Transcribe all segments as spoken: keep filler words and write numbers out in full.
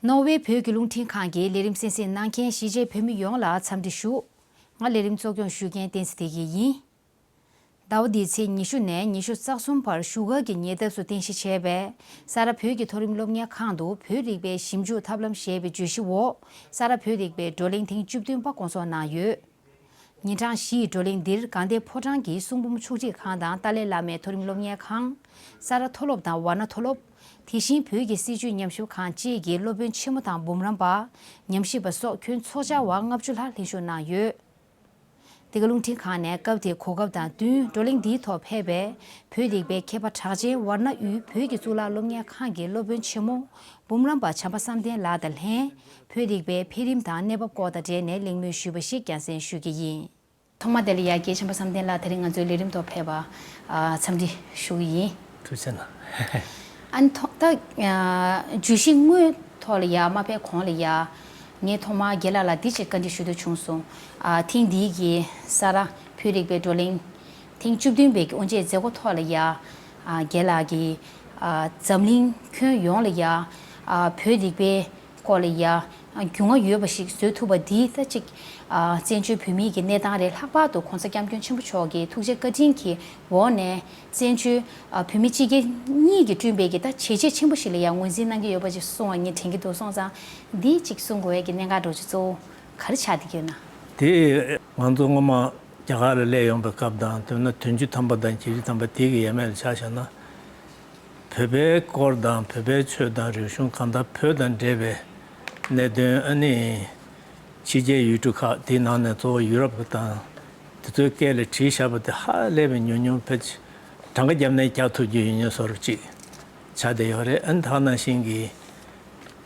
ནོར་ཝེ་བོད་ཀྱི་རླུང་འཕྲིན་ཁང་གི་ལས་རིམ་གསན་གཟིགས་གནང་མཁན་གཞིས་བྱེས་བོད་མི་ཡོངས་ལ་འཚམས་འདྲི་ཞུ། ང་ལས་རིམ་གཙོ་སྐྱོང་ཞུ་མཁན་བསྟན་འཛིན་བདེ་སྐྱིད་ཡིན། ཟླ་བ་འདིའི་ཚེས་ཉི་ཤུ་ནས་ཉི་ཤུ་རྩ་གསུམ་བར་བཞུགས་སྒར་གྱི་ཉེ་འདབས་སུ་རྟེན་གཞི་བྱས་པའི་ས་རཱ་བོད་ཀྱི་མཐོ་རིམ་སློབ་གཉེར་ཁང་དུ་བོད་རིག་པའི་ཞིབ་འཇུག་ཐབས་ལམ་ཞེས་པའི་བརྗོད་གཞི་འོག་ས་རཱ་བོད་རིག་པའི་བགྲོ་གླེང་ཐེངས་བཅུ་བདུན་པ་སྐོང་ཚོགས་གནང་ཡོད། ཉིན་གྲངས་བཞི་ཡི་བགྲོ་གླེང་འདིར་དགའ་ལྡན་ཕོ་བྲང་གི་གསུང་འབུམ་ཕྱོགས་སྒྲིག་ཁང་དང་ཏཱ་ལའི་བླ་མའི་མཐོ་རིམ་སློབ་གཉེར་ཁང་། ས་རཱ་མཐོ་སློབ་དང་ཝཱ་ཎ་མཐོ་སློབ། དེ་བཞིན་བོད་ཀྱི་སྲིད་བྱུས་ཉམས་ཞིབ་ཁང་བཅས་ཀྱི་སློབ་དཔོན་ཆེན་མོ་དང་འབུམ་རམས་པ། ཉམས་ཞིབ་པ་སོགས་ཁྱོན་ཚོགས་བཅར་བ་ལྔ་བཅུ་ལྷག་ལྷན་ཞུགས་གནང་ཡོད། འདི་ག་རླུང་འཕྲིན་ཁང་ནས་སྐབས་དེའི་གོ་སྐབས་དང་བསྟུན་བགྲོ་གླེང་འདིའི་ཐོག་ཕེབས་པའི་བོད་རིག་པའི་མཁས་པ་གྲགས་ཅན་ཝཱ་ཎ་དབུས་བོད་ཀྱི་གཙུག་ལག་སློབ་གཉེར་ཁང་གི་སློབ་དཔོན་ཆེན་མོ་འབུམ་རམས་པ་བྱམས་པ་བསམ་གཏན་ལགས་དང་ལྷན་བོད་རིག་པའི་འཕེལ་རིམ་དང་གནས་བབ་སྐོར་དང་འབྲེལ་ནས་གླེང་མོལ་ཞུས་པ་ཞིག་རྒྱང་སྲིང་ཞུ་རྒྱུ་ཡིན། ཐོག་མ་དེ་ལ་ཡ་རྒན་བྱམས་པ་བསམ་གཏན་ལགས་དེ་རིང་ང་ཚོའི་ལས་རིམ་ཐོག་ཕེབས་པ་ཨ་འཚམས་འདྲི་ཞུ་གི་ཡིན། ཐུགས་རྗེ་གནང་། ཨ་ནི་ཐོག་ད་ཨ་བརྗོད་གཞི་དངོས་ཐོག་ལ་ཡ་མ་ཕེབས་གོང་ལ་ཡ་ངས་ཐོག་མར་རྒན་ལགས་ལ་འདི་ཅིག་བཀའ་འདྲི་ཞུ་འདོད་བྱུང་སོང་། ཨ་ཐེངས་འདིའི་གི་ས་རཱ་བོད་རིག་པའི་བགྲོ་གླེང་ཐེངས་བཅུ་བདུན་པའི་གི་དབུ་འབྱེད་མཛད་སྒོ་ཐོག་ལ་ཡ་ཨ་རྒན་ལགས་ཀྱིས་ཨ་འཛམ་གླིང་ཁྱོན་ཡོངས་ལ་ཡ་ཨ་བོད་རིག་པའི་སྐོར་ལ་ཡ་རྒྱུས་མངའ་ཡོད་པ་ཞིག་བཟོ་ཐུབ་པ་འདིས་ད་ཅིག་ཨ་བཙན་བྱོལ་བོད་མིའི་གི་གནས་སྟངས་རེད། ལྷག་པར་དུ་༸གོང་ས་༸སྐྱབས་མགོན་ཆེན་པོ་མཆོག་གི་ཐུགས་རྗེ་བཀའ་དྲིན་གྱི་འོག་ནས་བཙན་བྱོལ་ཨ་བོད་མི་སྤྱི་སྒེར་གཉིས་ཀྱིས་བསྐྲུན་པའི་གི་ད་བྱས་རྗེས་ཆེན་པོ་ཞིག་ལ་ཡ་ངོས་འཛིན་གནང་གི་ཡོད་པ་ཅིག་གསུང་བ་ངས་དྲན་གྱི་འདུག་སོང་ཙང་འདི་ཅིག་གསུང་དགོས་ཡ་གི་གནད་འགག་འདྲ་བོ་ཅིག་གཙོ་བོ་ག་རེ་ཆགས་བསྡད་ཀྱི་ཡོད་ན། དེ་ང་ཚོ་སྔོན་མ་རྒྱ་གར་ལ་སླེབས་ཡོང་པའི་སྐབས་དང་དོན་ན་བདུན་ཅུ་ཐམ་པ་དང་བརྒྱད་ཅུ་ཐམ་པ་དེ་གི་ཡས་མས་ལ་ཆ་བཞག་ན། བོད་པའི་སྐོར་དང་བོད་པའི་ཆོས་དང་རིག་གཞུང་གང་ལྟར་བོད་དང་འབྲེལ་བའི་གནད་དོན་ཨ་ནི་ཕྱི་རྒྱལ་ཡུལ་གྲུ་ཁག་དེའི་ནང་ནས་གཙོ་བོ་ཡུ་རོབ་དང་དེ་ཚོའི་སྐད་ལ་བྲིས་བཞག་པ་དེ་ཧ་ལས་པའི་ཉུང་ཉུང་ཕལ་ཆེར་གྲངས་ཀ་བརྒྱབ་ནས་རྒྱག་ཐུབ་རྒྱུ་ཡོད་མྱོང་བཟོ་འདྲ་ཅིག་ཆགས་བསྡད་ཡོད་རེད། ཨ་ནི་ད་ག་ནང་བཞིན་གྱི་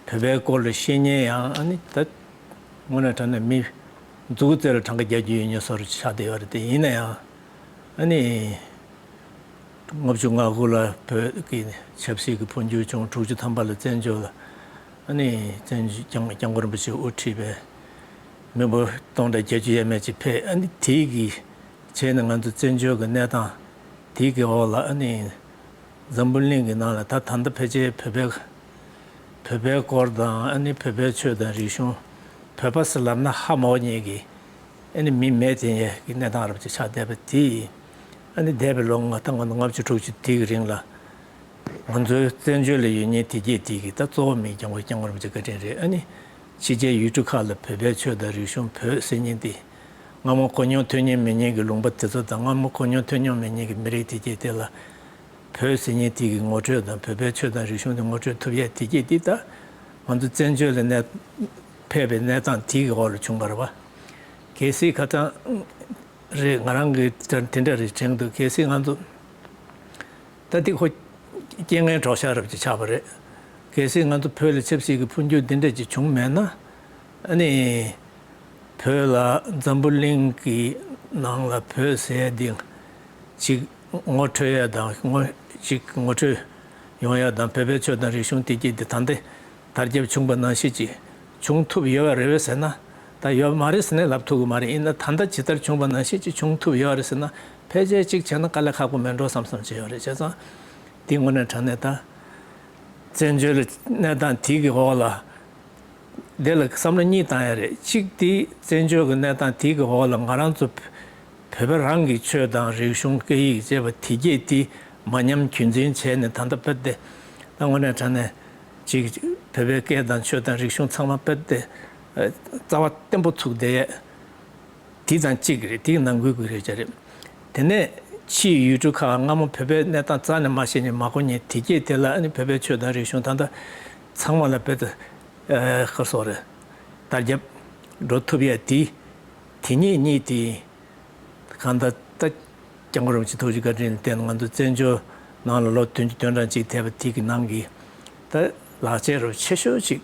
བོད་པའི་སྐོར་ལ་ཤེས་མཁན་ཡང་ཨ་ནི་ད་དངོས་གནས་དྲང་གནས་མི་མཛུ་གུ་རྩེ་ལ་གྲངས་ཀ་རྒྱག་རྒྱུ་ཡོད་མྱོང་བཟོ་འདྲ་ཆགས་བསྡད་ཡོད་རེད། དེ་ཡིན་ན་ཡང་ཨ་ནི། ལྔ་བཅུ་ང་དགུ་ལ་བོད་ཀྱི་ཆབ་སྲིད་ཀྱི་འཕོ་འགྱུར་བྱུང་། དྲུག་ཅུ་ཐམ་པ་ལ་བཙན་བྱོལ་ལ་ཨ་ནི་བཙན་བྱོལ་སྐྱབས་སྐྱབས་མགོན་རིན་པོ་ཆེས་དབུ་ཁྲིད་པའི་མི་འབོར་སྟོང་ཕྲག་བརྒྱད་ཅུ་ཡས་མས་ཅིག་ཕེབས། ཨ་ནི་དེའི་གི་བྱས་ནས་ང་ཚོ་བཙན་བྱོལ་གྱི་གནས་སྟངས་དེའི་གི་འོག་ལ་ཨ་ནི་འཛམ་བུ་གླིང་གི་ནང་ལ་ད་ད་ལྟ་ཕལ་ཆེར་བོད་པའི་བོད་པའི་སྐོར་དང་ཨ་ནི་བོད་པའི་ཆོས་དང་རིག་གཞུང་། བོད་པ་ཟེར་ལབ་ན་ཧ་མ་གོ་མཁན་གྱི་ཨ་ནི་མི་མེད་དེ་ཡས་ཀྱི་གནས་སྟངས་རབ་ཅིག་ཆགས་བསྡད་པ་དེ། ཨ་ནི་འདས་པའི་ལོ་ལྔ་ད་ང་ལྔ་བཅུ་དྲུག་ཅུ་དེའི་རིང་ལ་ང་ཚོའི་བཙན་བྱོལ་ལ་ཡོད་མཁན་དེ་གྱད་དེ་གི་ད་གཙོ་བོ་མི་སྐྱབས་མགོན་སྐྱབས་མགོན་རིན་པོ་ཆེ་བཀའ་དྲིན་རེད། ཨ་ནི་ཕྱི་རྒྱལ་ཡུལ་གྲུ་ཁག་ལ་བོད་པའི་ཆོས་དང་རིག་གཞུང་བོད་ཟེར་མཁན་དེ་སྔ་མོ་གོ་མྱོང་ཐོས་མྱོང་མེད་མཁན་གྱི་ལུང་པ་དེ་ཚོ་དང་། སྔ་མོ་གོ་མྱོང་ཐོས་མྱོང་མེད་མཁན་གྱི་མི་རིགས་དེ་གྱད་དེ་ལ་བོད་ཟེར་མཁན་དེ་གི་ངོ་སྤྲོད་དང་། བོད་པའི་ཆོས་དང་རིག་གཞུང་དེ་ངོ་སྤྲོད་ཐུབ་ཡས་དེ་གྱད་དེ་ད་ང་ཚོ་བཙན་བྱོལ་ལ་གནས་ཕེབས་པའི་གནས་སྟངས་དེ་གི་འོག་ལ་བྱུང་བ་རེད་པ། གལ་སྲིད་ཁ་སང་རེད། ང་རང་གི་དེ་འདྲ་རེད་དྲན་འདུག་གལ་སྲིད་ང་ཚོ་ད་དེ་ཁོ་རྐྱེན་ངན་གྲོགས་ཤར་རབ་ཅིག་ཆགས་པ་རེད། གལ་སྲིད་ང་ཚོ་བོད་ལ་ཆབ་སྲིད་ཀྱི་འཕོ་འགྱུར་འདི་འདྲ་ཅིག་བྱུང་མེད་ན། ཨ་ནི་བོད་ལ་འཛམ་བུ་གླིང་གི་ནང་ལ་བོད་ཟེར་ཡས་འདི་ཅིག་ངོ་འཕྲོད་ཡས་དང་ངོ་ཅིག་ངོ་འཕྲོད་ཡོང་ཡས་དང་། བོད་པའི་ཆོས་དང་རིག་གཞུང་དེ་གྱད་དེ་ད་ལྟ་དར་ཁྱབ་བྱུང་བ་ནང་བཞིན་ཅིག་བྱུང་ཐུབ་ཡོད་རེད་པས་ཟེར་ན། ད་ཡོད་མ་རེད་ཟེར་ནས་ལབ་ཐུབ་ཀྱི་མ་རེད། ཡིན་ན་ད་ལྟ་ཇི་ལྟར་བྱུང་བ་ནང་བཞིན་ཅིག་བྱུང་ཐུབ་ཡོད་རེད་ཟེར་ན། ཕལ་ཆེར་ཅིག་བྱས་ན་དཀའ་ལས་ཁག་པོ་མེད་འགྲོ་བསམ་བསམ་བྱས་ཡོད་རེད། བྱས་ཙང་དེ་དངོས་གནས་དྲང་གནས་ད་བཙན་བྱོལ་གནས་སྟངས་དེ་གི་འོག་ལ་དེ་ལ་བསམ་བློ་གཉིས་བཏང་ཡ་རེད། གཅིག་དེ་བཙན་བྱོལ་གྱི་གནས་སྟངས་དེ་གི་འོག་ལ་ང་རང་ཚོ་བོད་པ་རང་གི་ཆོས་དང་རིག་གཞུང་སྐད་ཡིག་བཅས་པ་དེ་གྱད་དེ་མ་ཉམས་རྒྱུན་འཛིན་བྱས་ནས། ད་ལྟ་བོད་དེ་ད་དངོས་གནས་དྲང་གནས་ཅིག་བོད་པའི་སྐད་དང་ཆོས་དང་རིག་གཞུང་ཚང་མ་བོད་དེ་རྩ་བ་བརྟན་པོ་ཚུགས་བསྡད་ཡས། དེ་དང་གཅིག་རེད། དེའི་ནང་ཁུལ་གྱི་རེད་བྱ་རེད། དེ་ནས་ཕྱིའི་ཡུལ་གྲུ་ཁག་སྔ་མོ་བོད་པའི་གནས་སྟངས་རྩ་ནས་མ་ཤེས་མཁན་མ་གོ་མཁན་དེ་གྱད་དེ་ལ་ཨ་ནི་བོད་པའི་ཆོས་དང་རིག་གཞུང་ད་ལྟ་ཚང་མ་ལ་བོད་དུ་ཨ་ཁ་སོགས་རེད། དར་ཁྱབ་འགྲོ་ཐུབ་ཡས་དེ་དེ་གཉིས་གཉིས་དེ་གང་ལྟར་ད་སྐྱབས་མགོན་རིན་པོ་ཆེ་ཐུགས་རྗེ་བཀའ་དྲིན་ལ་བརྟེན་ང་ཚོ་བཙན་བྱོལ་ནང་ལ་ལོ་བདུན་ཅུ་དོན་གྲངས་གཅིག་ཐེབས་པ་དེ་གི་ནང་གི་ད་ལག་རྗེས་རུ་ཆེ་ཤོས་ཅིག་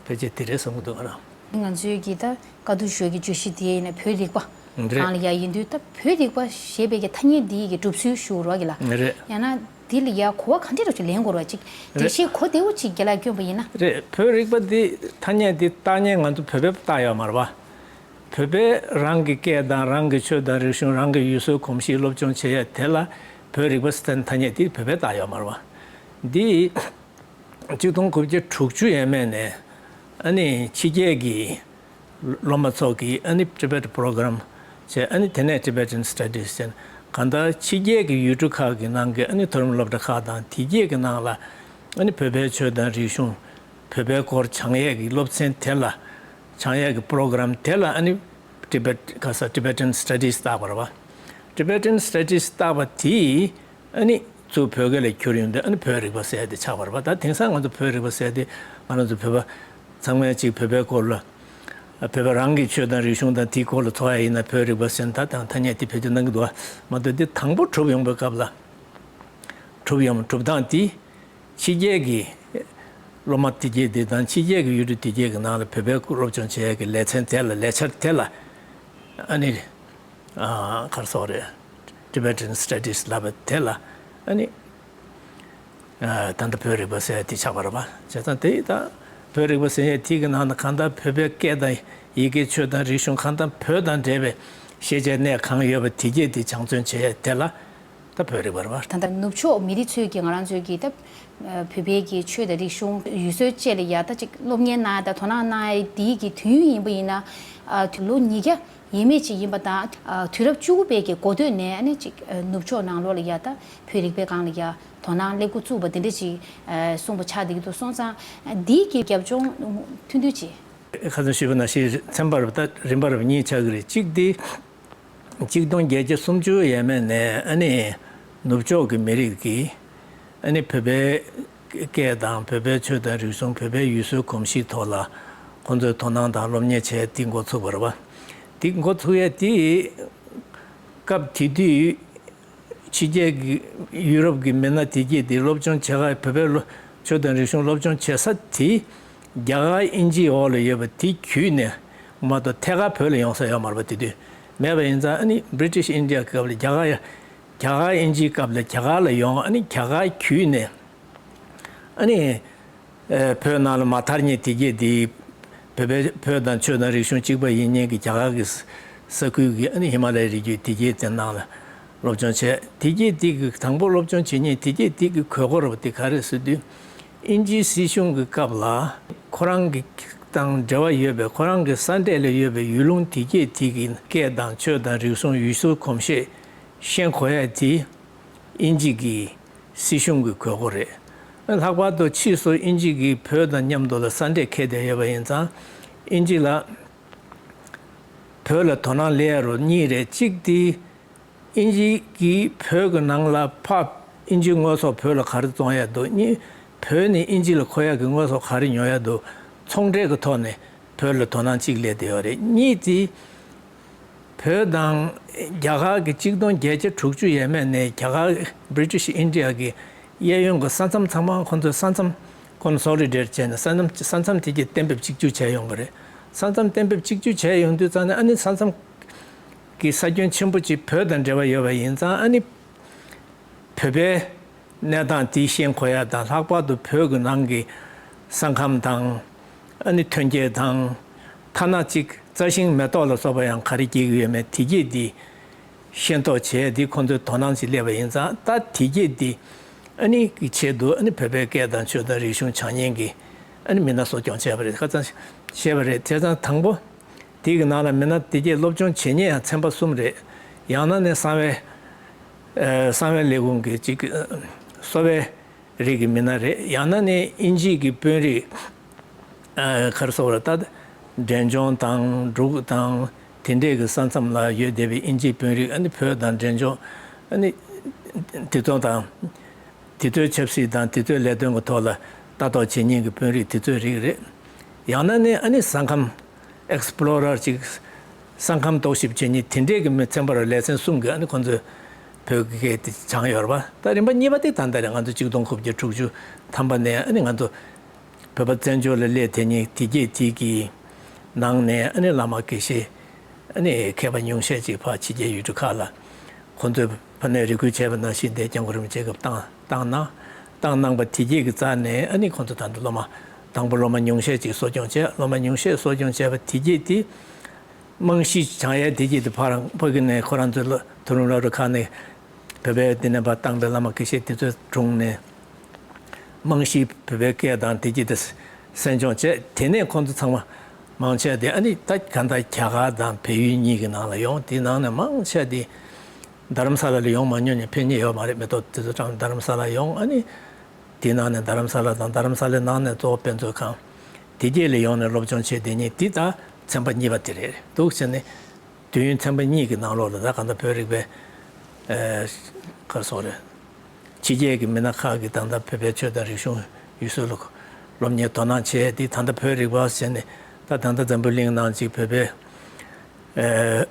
ཕལ་ཆེར་དེ་རེད་བསམ་གྱི་འདུག་ང་རང་། ང་ཚོའི་གི་ད་བཀའ་བསྡུར་ཞུ་གི་བརྗོད་གཞི་དེ་ཡིན་ན་བོད་རིག་པ་རེད། གང་ལ་ཡ་ཡིན་དུས། ད་བོད་རིག་པ་ཞེས་པའི་གི་ཐ་སྙད་འདི་ཡི་གི་གྲུབ་ཚུལ་ཞུ་རོགས་གི་ལ། རེད། ཡང་ན་འདི་ལ་ཡ་གོ་བ་ག་འདྲ་རོགས་ཅིག་ལེན་དགོས་རོགས་ཅིག་འགྲེལ་རེད། བཤད་གོ་བདེ་བོ་ཅིག་རྒན་ལགས་བསྐྱོན་པ་ཡིན་ན། རེད། བོད་རིག་པ་འདི་ཐ་སྙད་འདི་བཏགས་མཁན་ང་ཚོ་བོད་པས་བཏགས་ཡོད་མ་རེད་པ། བོད་པས་རང་གི་སྐད་དང་རང་གི་ཆོས་དང་རིག་གཞུང་། རང་གི་ཡུལ་སྲོལ་གོམས་གཤིས་སློབ་སྦྱོང་བྱེད་ཡས་དེ་ལ་བོད་རིག་པ་ཟེར་ཐ་སྙད་དེ་བོད་པས་བཏགས་ཡོད་མ་རེད་པ། འདི་ཆིག་སྟོང་དགུ་བརྒྱ་དྲུག་ཅུ་ཡས་མས་ནས་ ཨ་ནི་ཕྱི་རྒྱལ་གྱི་སློབ་མ་ཚོ་གིས་ཨ་ནི་Tibet Program་བྱས། ཨ་ནི་དེ་ནས་Tibetan Studies་བྱས། གང་ལྟར་ཕྱི་རྒྱལ་གྱི་ཡུལ་གྲུ་ཁག་གི་ནང་གི་ཨ་ནི་མཐོ་རིམ་སློབ་གྲྭ་ཁག་དང་དེ་རྗེས་ཀྱི་ནང་ལ་ཨ་ནི་བོད་པའི་ཆོས་དང་རིག་གཞུང་། བོད་པའི་སྐོར་སྦྱང་ཡས་ཀྱི་སློབ་ཚན་དེ་ལ། སྦྱང་ཡས་ཀྱི་Program་དེ་ལ་ཨ་ནི་Tibet་ག་ས་Tibetan Studies་བཏགས་པ་རེད་པ། Tibetan Studies་བཏགས་པ་དེས་ཨ་ནི་ཚུར་བོད་སྐད་ལ་བསྒྱུར་ཡོང་དུས་ཨ་ནི་བོད་རིག་པ་ཟེར་ཡ་དེ་ཆགས་པ་རེད་པ། ད་དེང་སང་ང་ཚོ་བོད་རིག་པ་ཟེར་ཡ་དེ་ང་རང་ཚོ་བོད་པ་ཚང་མས་ཅིག་བོད་པའི་སྐོར་ལ། བོད་པ་རང་གི་ཆོས་དང་རིག་གཞུང་དང་དེའི་སྐོར་ལ་འཚོ་ཡ་ཡིན་ན་བོད་རིག་པ་ཟེར་ན་ད་དང་ཐ་སྙད་དེ་བེད་སྤྱོད་གནང་གི་འདུག་བ། མ་གཏོགས་དེ་དང་པོ་གྲུབ་ཡོང་པའི་སྐབས་ལ། གྲུབ་ཡོང་གྲུབ་སྟངས་དེ། ཕྱི་རྒྱལ་གྱི་སློབ་མ་དེ་གྱད་དེ་དང་ཕྱི་རྒྱལ་གྱི་ཡུལ་གྲུ་དེ་གྱད་ཀྱི་ནང་ལ་བོད་པའི་སློབ་སྦྱོང་བྱེད་ཡས་ཀྱི་ལེ་ཚན་དེ་ལ་ལས་འཆར་དེ་ལ་ཨ་ནི་ཨ་ག་རེ་ཟེར་དགོས་རེད། Tibetan Studies་ལབ་པ་དེ་ལ་ཨ་ནི་ཨ་ད་ལྟ་བོད་རིག་པ་ཟེར་ཡ་དེ་ཆགས་པ་རེད་པ། བྱས་ཙང་དེ་ད་བོད་རིག་པ་ཟེར་ཡ་དེ་གི་ནང་ན་གང་ལྟར་བོད་པའི་སྐད་དང་ཡི་གེ་ཆོས་དང་རིག་གཞུང་གང་ལྟར་བོད་དང་འབྲེལ་བའི་ཤེས་བྱའི་གནས་གང་ཡོད་པ་དེ་གྱད་དེ་སྦྱང་བརྩོན་བྱེད་ཡ་དེ་ལ། ད་བོད་རིག་པ་རེད་པ། ད་ལྟ་ནུབ་ཕྱོགས་མི་རིགས་ཚོས་ཀྱི་ང་རང་ཚོའི་གི་ད་བོད་པའི་གི་ཆོས་དང་རིག་གཞུང་ཡུལ་སྲོལ་བཅས་ལ་ཡ་ད་ཅིག་སློབ་གཉེར་གནང་ཡ་ད་དོ་སྣང་གནང་ཡ་དེའི་གི་དུས་ཡུན་ཡིན་པ་ཡིན་ན། ཨ་དུས་ལོ་ཉིས་བརྒྱ་ཡས་མས་ཅིག་ཡིན་པ་དང་། ཨ་དུས་རབས་བཅུ་དགུ་པའི་གི་འགོ་སྟོད་ནས་ཨ་ནི་ཅིག་ཨ་ནུབ་ཕྱོགས་ནང་ལོགས་ལ་ཡ་ད་བོད་རིག་པའི་སྒང་ལ་ཡ་དོ་སྣང་སླེབས་འགོ་བཙུགས་པ་དེ་འདྲ་ཅིག་ཨ་གསུངས་པ་ཆགས་བསྡད་ཀྱི་འདུག་སོང་ཙང་འདིའི་གི་རྒྱབ་ལྗོངས་ཐུང་ཐུང་ཅིག་ཁ་སང་ཞུས་པ་ནང་བཞིན་ཚན་པ་རབ་ད་རིམ་པ་རབ་གཉིས་ཆགས་ཀྱི་རེད། གཅིག་དེ། ཆིག་སྟོང་བརྒྱད་བརྒྱ་སུམ་ཅུ་ཡས་མས་ནས་ཨ་ནི་ནུབ་ཕྱོགས་ཀྱི་མི་རིགས་ཀྱིས་ཨ་ནི་བོད་པའི་སྐད་དང་བོད་པའི་ཆོས་དང་རིག་གཞུང་། བོད་པའི་ཡུལ་སྲོལ་གོམས་གཤིས་ཐོག་ལ་ཁོང་ཚོས་དོ་སྣང་དང་སློབ་གཉེར་བྱས་དེ་འགོ་ཚུགས་པ་རེད་པ། དེ་འགོ་ཚུགས་ཡས་དེ་སྐབས་དེ་དུས་ཕྱི་རྒྱལ་གྱི་ཡུ་རོབ་ཀྱི་མི་སྣ་དེ་གྱད་དེ་སློབ་སྦྱོང་བྱེད་ག་བོད་པའི་སློབ་ཆོས་དང་རིག་གཞུང་སློབ་སྦྱོང་བྱེད་ས་དེ་རྒྱ་གར་དབྱིན་ཇིའི་འོག་ལ་ཡོད་པ་དེ་བརྒྱུད་ནས་མ་གཏོགས་ཐད་ཀར་བོད་ལ་ཡོང་ས་ཡོད་མ་རེད་པ། དེ་དུས་མེད་པ་ཡིན་ཙང་ཨ་ནི་British India་སྐབས་ལ་རྒྱ་གར་རྒྱ་གར་དབྱིན་ཇིའི་སྐབས་ལ་རྒྱ་གར་ལ་ཡོང་། ཨ་ནི་རྒྱ་གར་བརྒྱུད་ནས་ཨ་ནི་ཨེ་བོད་ནང་ལ་མ་དར་མཁན་དེ་གྱད་དེ་བོད་པའི་བོད་དང་ཆོས་དང་རིག་གཞུང་གཅིག་པ་ཡིན་མཁན་གྱི་རྒྱ་གར་གྱི་ས་ས་ཁུལ་གྱི་ཨ་ནི་ཧི་མ་ལ་ཡའི་རི་རྒྱུད་དེ་གྱད་དེ་ནང་ལ་སློབ་སྦྱོང་བྱས། དེ་གྱད་དེ་གི་དང་པོ་སློབ་སྦྱོང་བྱེད་མཁན་དེ་གྱད་དེ་གི་དགོས་མཁོ་རེད་པ་དེ་ག་རེ་ཟེར་དུས། དབྱིན་ཇིའི་སྲིད་གཞུང་གི་སྐབས་ལ་ཁོ་རང་གི་དང་འབྲེལ་བ་ཡོད་པའི་ཁོ་རང་གི་ས་འབྲས་ལ་ཡོད་པའི་ཡུལ་ལུང་དེ་གྱད་དེ་གི་སྐད་དང་ཆོས་དང་རིག་གཞུང་ཡུལ་སྲོལ་གོམས་གཤིས་ཤེས་དགོས་ཡ་དེ་དབྱིན་ཇི་གི་སྲིད་གཞུང་གི་དགོས་མཁོ་རེད། ལྷག་པར་དུ་ཕྱིས་སུ་དབྱིན་ཇི་གིས་བོད་དང་མཉམ་དུ་ལ་ས་འབྲས་འཁེལ་བསྡད་ཡོད་པ་ཡིན་ཙང་། དབྱིན་ཇི་ལ་བོད་ལ་དོ་སྣང་སླེབས་ཡ་རུ་གཉིས་རེད། གཅིག་དེ་དབྱིན་ཇི་གིས་བོད་ཀྱི་ནང་ལ་ཕར་དབྱིན་ཇིའི་དངོས་ཟོག་བོད་ལ་ག་རེ་བཙོང་ཡ་འདུག་གཉིས། བོད་ནས་དབྱིན་ཇི་ལ་མཁོ་ཡ་གི་དངོས་ཟོག་ག་རེ་ཉོ་ཡ་འདུག་ཚོང་འབྲེལ་གྱི་ཐོག་ནས་བོད་ལ་དོ་སྣང་གཅིག་སླེབས་བསྡད་ཡོད་རེད། གཉིས་དེ། བོད་དང་རྒྱ་གར་གྱི་ཆིག་སྟོང་བརྒྱད་བརྒྱ་དྲུག་ཅུ་ཡས་མས་ནས་རྒྱ་གར་British India་གི་གཡས་གཡོན་གྱི་ས་མཚམས་ཚང་མ་ཁོང་ཚོས་ས་མཚམས་consolidate་བྱས་ནས་ས་མཚམས་ས་མཚམས་དེ་གྱད་གཏན་འབེབས་གཅིག་གྱུར་བྱས་ཡོང་གི་རེད། ས་མཚམས་གཏན་འབེབས་གཅིག་གྱུར་བྱས་ཡོང་དུས་ཙང་ནས་ཨ་ནི་ས་མཚམས་ཀྱི་ས་ཁྱོན་ཆེན་པོ་ཅིག་བོད་དང་འབྲེལ་བ་ཡོད་པ་ཡིན་ཙང་། ཨ་ནི་བོད་པའི་གནས་སྟངས་དེ་ཤེས་དགོས་ཡ་དང་། ལྷག་པར་དུ་བོད་ཀྱི་ནང་གི་ས་ཁམས་དང་། ཨ་ནི་ཐོན་སྐྱེད་དང་། ཐ་ན་གཅིག་རྩྭ་ཤིང་མེ་ཏོག་ལ་སོགས་པ་ཡང་ག་རེ་སྐྱེ་གི་ཡོད་མེད་དེ་གྱད་དེ་ཤེས་རྟོགས་བྱས་དེ་ཁོང་ཚོའི་དོ་སྣང་ཞིག་སླེབས་པ་ཡིན་ཙང་། ད་དེ་གྱད་དེ་ཨ་ནི་གི་ཆེད་དུ་ཨ་ནི་བོད་པའི་སྐད་དང་ཆོས་དང་རིག་གཞུང་སྦྱང་མཁན་གྱི་ཨ་ནི་མི་སྣ་གསོ་སྐྱོང་བྱས་པ་རེད། ཁ་སང་བྱས་པ་རེད། བྱས་ཙང་དང་པོ་དེ་གི་ནང་ལ་མི་སྣ་དེ་གྱད་སློབ་སྦྱོང་བྱེད་མཁན་ཡང་ཚན་པ་གསུམ་རེད། ཡང་ན་ནི་གསང་བའི་ཨ་གསང་བའི་ལས་ཁུངས་ཀྱི་གཅིག་གསོ་བའི་རིགས་ཀྱི་མི་སྣ་རེད། ཡང་ན་ནི་དབྱིན་ཇིའི་གི་དཔོན་རིགས། ཨ་ག་རེ་ཟེར་དགོས་རེད། ད་འབྲས་ལྗོངས་དང་འབྲུག་དང་དེ་འདྲས་ཀྱི་ས་མཚམས་ལ་ཡོད་བསྡད་པའི་དབྱིན་ཇིའི་དཔོན་རིགས། ཨ་ནི་བོད་དང་འབྲས་ལྗོངས། ཨ་ནི་དེ་ཚོ་དང་དེ་ཚོའི་ཆབ་སྲིད་དང་དེ་ཚོའི་ལས་དོན་གྱི་ཐོག་ལ་ལྟ་རྟོག་བྱེད་མཁན་གྱི་དཔོན་རིགས་དེ་ཚོའི་རིགས་རེད། ཡང་ན་ནི་ཨ་ནི་ས་ཁམས་ཨེགས་པི་ལོ་རར་ཅིག་ས་ཁམས་རྟོག་ཞིབ་བྱེད་མཁན་དེ་འདྲས་ཀྱི་མི་ཚན་པ་རུ་ལེ་ཚན་གསུམ་གྱི་ཨ་ནི་ཁོང་ཚོས་བོད་ཀྱི་སྐད་དེ་སྦྱངས་ཡོད་རེད་པ། ད་རིམ་པ་གཉིས་པ་དེ་ད་ལྟ་རེད། ང་ཚོ་ཆིག་སྟོང་དགུ་བརྒྱ་དྲུག་ཅུ་ཐམ་པ་ནས་ཨ་ནི་ང་ཚོ་བོད་པ་བཙན་བྱོལ་ལ་སླེབས་བསྡད་མཁན་དེ་གྱད་དེ་གི་ནང་ནས་ཨ་ནི་བླ་མ་དགེ་བཤེས་ཨ་ནི་མཁས་པ་ཉུང་ཤས་ཅིག་ཕར་ཕྱི་རྒྱལ་ཡུལ་གྲུ་ཁག་ལ་ཁོང་ཚོས་ཕ་ནས་རེ་སྐུལ་བྱས་པ་ནང་བཞིན་དེ་སྐྱབས་མགོན་རིན་པོ་ཆེ་སྐབས་བཏང་བཏང་གནང་། བཏང་གནང་པ་དེ་གྱད་ཀྱི་རྩ་ནས་ཨ་ནི་ཁོང་ཚོ་ད་ལྟ་སློབ་མ་དང་པོ་སློབ་མ་ཉུང་ཤས་ཅིག་གསོ་སྐྱོང་བྱས། སློབ་མ་ཉུང་ཤས་གསོ་སྐྱོང་བྱས་པ་དེ་གྱད་དེ་རྨང་གཞི་སྦྱང་ཡས་དེ་གྱད་དེ་ཕར་ཕ་གི་ནས་ཁོ་རང་ཚོའི་མཐོ་རིམ་སློབ་གྲྭ་ཁག་ནས་བོད་པའི་དེ་ནས་ཕར་བཏང་པའི་བླ་མ་དགེ་བཤེས་དེ་ཚོའི་དྲུང་ནས་རྨང་གཞི་བོད་པའི་སྐད་དང་དེ་གྱད་དེ་ གསན་སྦྱོང་བྱས། དེ་ནས་ཁོང་ཚོ་ཚང་མ་མང་ཆེ་བ་དེ་ཨ་ནི་ད་ག་ད་རྒྱ་གར་དང་བལ་ཡུལ་གཉིས་ཀྱི་ནང་ལ་ཡོང་། དེའི་ནང་ནས་མང་ཆེ་བ་དེ་རྡ་རམ་ས་ལ་ལ་ཡོང་མ་མྱོང་མཁན་ཕེབས་མཁན་ཡོད་མ་རེད། མི་ཐོག་དེ་ཚོ་ཀྱང་རྡ་རམ་ས་ལ་ཡོང་། ཨ་ནི་དེའི་ནང་ནས་རྡ་རམ་ས་ལ་དང་། རྡ་རམ་ས་ལའི་ནང་ནས་གཙོ་བོ་དཔེ་མཛོད་ཁང་དེ་གྱད་ལ་ཡོང་ནས་སློབ་སྦྱོང་བྱས། དེ་གཉིས་དེ་ད་ཚན་པ་གཉིས་པ་དེ་རེད་འདུག་ཟེར་ནས། དུས་ཡུན་ཚན་པ་གཉིས་ཀྱི་ནང་ལོགས་ལ་ད་གང་ལྟར་བོད་རིག་པའི་ཨ་ག་རེ་ཟེར་དགོས་རེད། ཕྱི་རྒྱལ་གྱི་མི་སྣ་ཁག་གིས་ད་ལྟ་བོད་པའི་ཆོས་དང་རིག་གཞུང་ཡུལ་སྲོལ་ལ་སློབ་གཉེར་དོ་སྣང་བྱས་ཏེ། ད་ལྟ་བོད་རིག་པ་ཟེར་ནས་ད་ད་ལྟ་འཛམ་བུ་གླིང་ནང་གཅིག་བོད་པའི་ཨ་